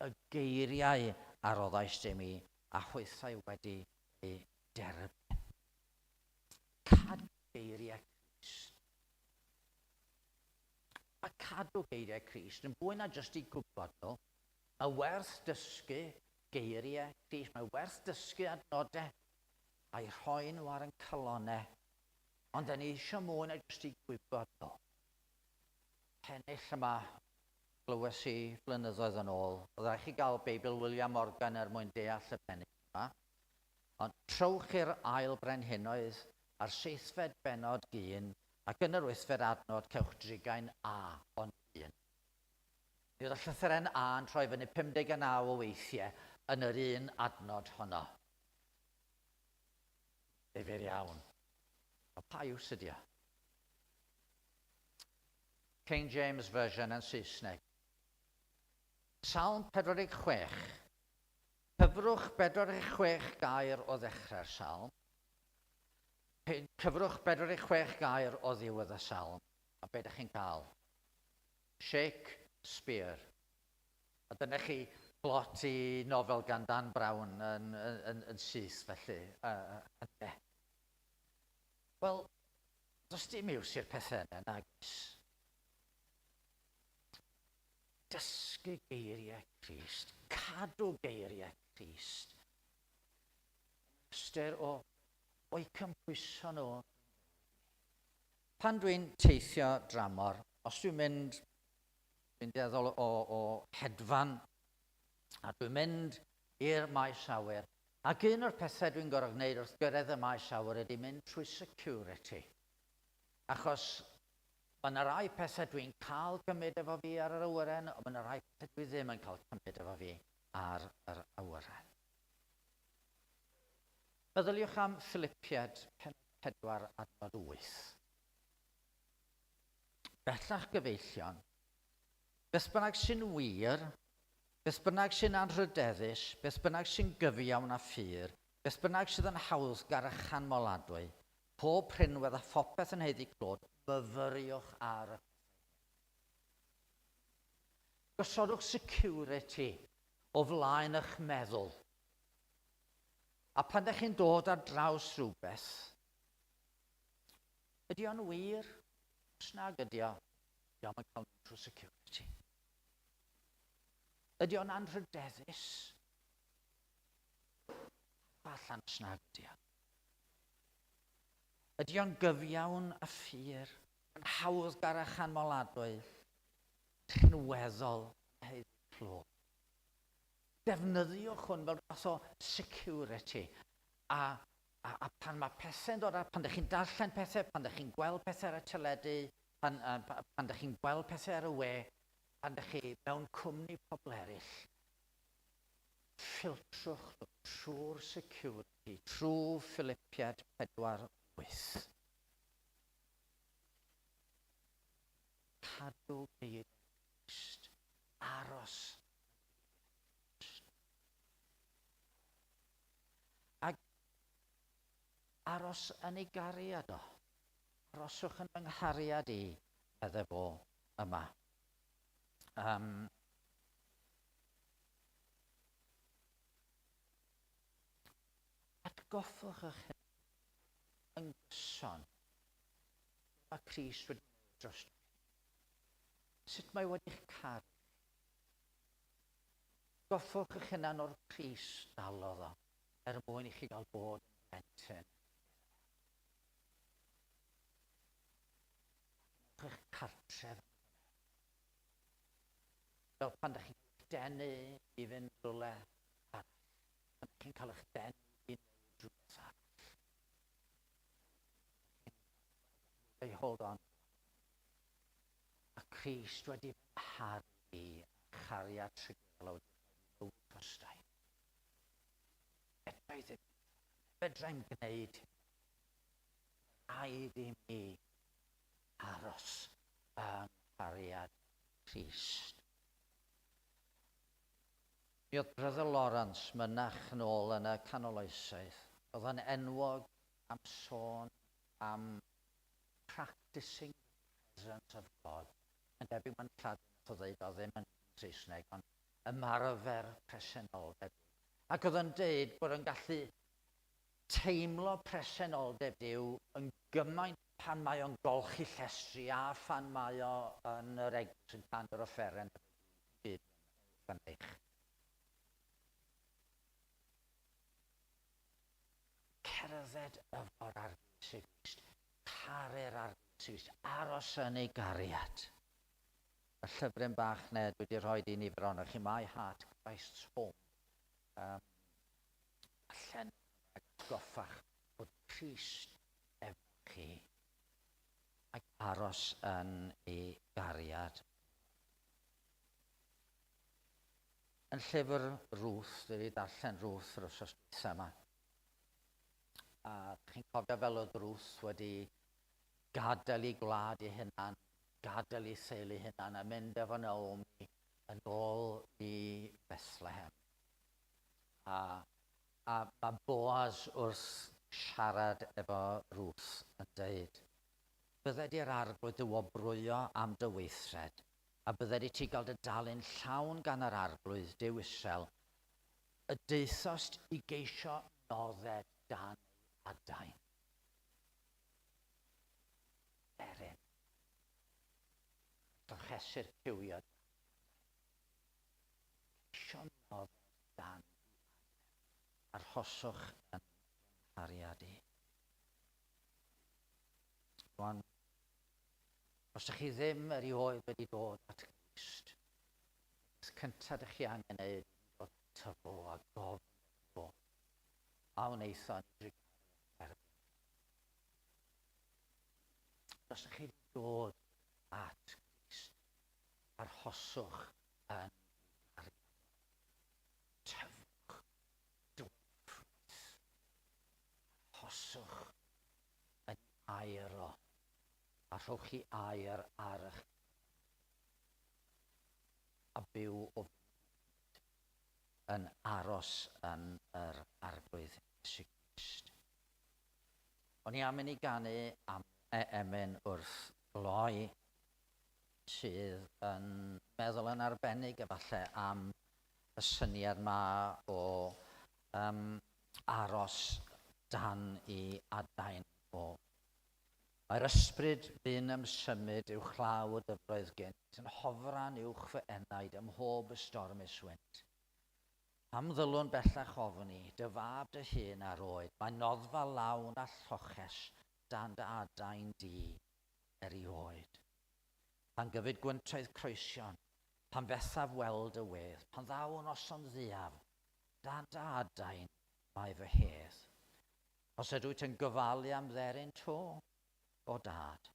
[SPEAKER 1] y geiriau a roddaist i mi, a hwythau wedi eu derbyn. Cadw geiriau Crist. Mae cadw geiriau Crist yn fwy na jyst i gwybod nhw. Mae werth dysgu geiriau Crist, mae werth dysgu adnodau a'i rhoi nhw ar ein calonnau. Ond da ni eisiau mwy na jyst i gwybod nhw. Pennill yma glywes i flynyddoedd yn ôl. Oedd rhaid chi gael Beibl William Morgan er mwyn deall y pennill yma. Ond trowch i'r ail brenhinoedd a'r seithfed bennod gyn, ac yn yr wythfed adnod cewch drigain A ond un. Mi oedd y llythyren A yn troi fyny 59 o weithiau yn yr un adnod honno. Ddifyr iawn. O pa iws ydi o? King James Version yn Saesneg. Salm 46. Cyfrwch 46 gair o ddechrau'r salm. Cyfrwch 46 gair o ddiwedd y salm. A be ydych chi'n cael? Shake Spear. A dyna chi plot i nofel gan Dan Brown yn, yn, yn, yn syth, felly. Ynde. Wel, does dim iws i'r pethau yna, nag oes. Dysgu geiriau Crist, cadw geiriau Crist. Ystyr o o'i cymhwyso nhw. Pan dwi'n teithio dramor, os dwi'n mynd Dwi'n dueddol o, o hedfan a dwi'n mynd i'r maes awyr. Ac un o'r pethau dwi'n gorfod gwneud wrth gyrraedd y maes awyr ydy mynd trwy security. Achos mae yna rai pethau dwi'n cael cymryd efo fi ar yr awyren, ond mae yna rai pethau dwi ddim yn cael cymryd efo fi ar yr awyren. Meddyliwch am Philipiad 4 adnod 8. Bellach gyfeillion, beth bynnag sy'n wir, beth bynnag sy'n anrhydeddus, beth bynnag sy'n gyfiawn a phur, beth bynnag sydd yn hawddgar a chanmoladwy, pob rhinwedd a phopeth yn haeddu clod, myfyriwch ar y pethau hyn. Gosodwch security o flaen eich meddwl. A pan ydych chi'n dod ar draws rhywbeth, Ydy o'n wir? Os nag ydy o, ydy o'n cael mynd trwy security. Ydy o'n anrhydeddus? Allan os nag ydy o. Ydy o'n gyfiawn a ffyr, yn hawddgar a chanmoladwy, rhinweddol yn haeddu clod? Defnyddiwch hwn fel fath o security. A, a, a pan mae pethau'n dod ar, pan ydych chi'n darllen pethau, pan ydych chi'n gweld pethau ar y teledu, pan, pan ydych chi'n gweld pethau ar y we, pan ydych chi mewn cwmni pobl eraill, ffiltrwch nhw trwy'r security, trwy Philipiad 4.8. Cadw geiriau Crist, aros yn Crist. Ac aros yn ei gariad o. Aroswch yn fy nghariad i, medde fo yma. Um, atgoffwch eich hun yn gyson mae Crist wedi gwneud dros chi. Sut mae wedi'ch caru chi. Goffwch eich hunan o'r pris dalodd o er mwyn i chi gael bod yn blentyn iddo fe. Gwnewch eich cartref yn y Fel pan ydych chi'n cael eich denu i fynd rhywle arall, pan ydych chi'n cael eich denu i wneud rhywbeth arall. They hold on. A Christ wedi fy ngharu i a chariad trigol a wedi rhoi fywyd drostai. Fedra i ddim, fedra i'm gwneud hyn. Rhaid i mi aros yng nghariad Crist. Mi oedd Brother Lawrence, mynach yn ôl yn y canol oesoedd, oedd yn enwog am sôn am practicing the presence of God. Yn debyg mae'n Lladin nath o ddeud o ddim yn Saesneg, ond ymarfer presenoldeb. Ac oedd yn deud bod yn gallu teimlo presenoldeb Duw yn gymaint pan mae o'n golchi llestri a phan mae o yn yr eglwys yn canu'r offeren byd fynych. Cerdded efo'r Arglwydd Iesu Grist, caru'r Arglwydd Iesu Grist, aros yn ei gariad. Y llyfryn bach ne dwi wedi rhoi i nifer ohonoch chi, My Heart, Christ's Home. Um, allan ag atgoffach bod Crist efo chi ac aros yn ei gariad. Yn llyfr Ruth, dwi wedi darllen Ruth yr wythnos dwytha yma. A chi'n cofio fel oedd Ruth wedi gadael ei gwlad ei hunan, gadael ei theulu hunan a mynd efo Naomi yn ôl i Bethlehem. A, a mae Boaz wrth siarad efo Ruth yn dweud, Bydded i'r arglwydd dy wobrwyo am dy weithred, a bydded i ti gael dy dalu'n llawn gan yr arglwydd, Duw Israel, y daethost i geisio nodded dan ei adain. Erin. Llochesu'r cywion. Ceisio nodded dan ei adain. Arhoswch yn fy nghariad i. Rwan, os ydych chi ddim erioed wedi dod at Grist, y peth cyntaf ydych chi angen ei wneud yw dod ato fo a gofyn iddo fo, a wnaethon ni drugaredd erbyn chi. Os ydych chi wedi dod at Grist, arhoswch yn ei gariad o. Tyfwch drwy'r ffrwyth. Arhoswch yn air o, a rhowch chi air ar eich a byw o yn aros yn yr Arglwydd Iesu Grist. O'n i am i ni ganu am e emyn wrth gloi sydd yn meddwl yn arbennig efallai am y syniad ma o um, aros dan i adain o. Mae'r ysbryd fu'n ymsymud uwchlaw y dyfroedd gynt, yn hofran uwch fy enaid ym mhob ystormus wynt. Pam ddylwn bellach ofni, dy fab dy hun ar oed, mae noddfa lawn a lloches dan dy adain di erioed. Pan gyfyd gwyntoedd croesion, Pan fethaf weld y wedd, pan ddaw noson dduaf, dan dy adain mae fy hedd. Os ydw wyt yn gofalu am dderyn to, o dad,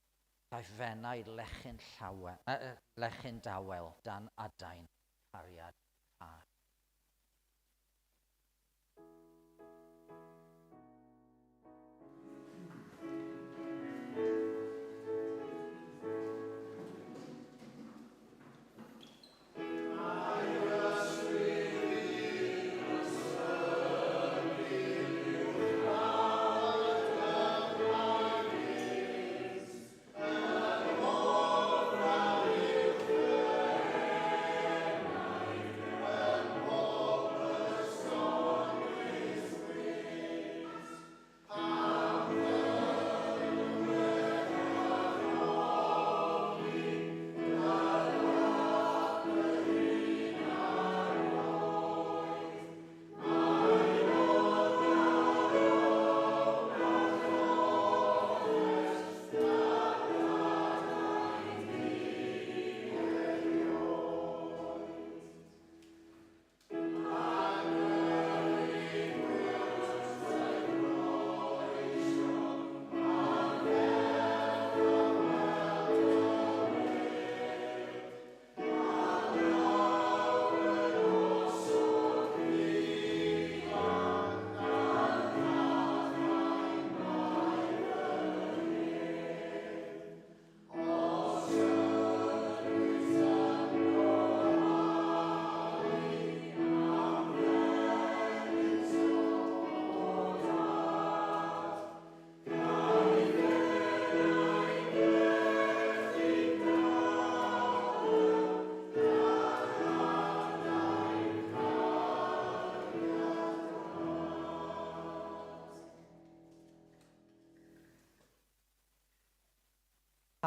[SPEAKER 1] caiff f'enaid lechyn, llawe, lechyn dawel dan adain cariad tad.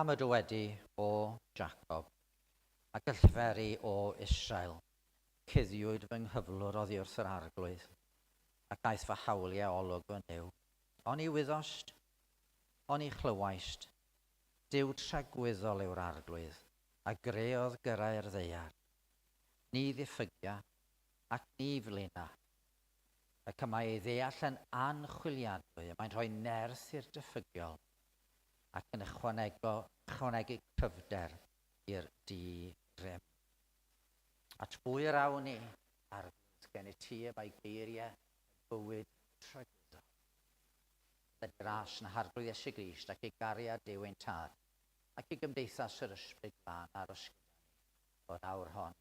[SPEAKER 1] Pam y dywedi o Jacob, ac yllferi o Israel, cuddiwyd fy nghyflwr oddi wrth yr arglwydd, ac aeth fy hawliau olwg fy Nuw. Oni wyddost, oni chlywaist, Duw tragwyddol yw'r arglwydd, a greodd gyrrau'r ddaear. Ni ddiffygia, ac ni flina. Ac y mae ei ddeall yn anchwiliadwy, y mae'n rhoi nerth i'r diffygiol, ac yn ychwanegu cryfder i'r di-rym. At bwy yr awn ni, arglwydd, gen i ti y mae geiriau bywyd tragwyddol. Bydded gras yn Harglwydd Iesu Grist ac i gariad Duw ein Tad, ac i gymdeithas yr Ysbryd Glân aros gyda ni o'r awr hon.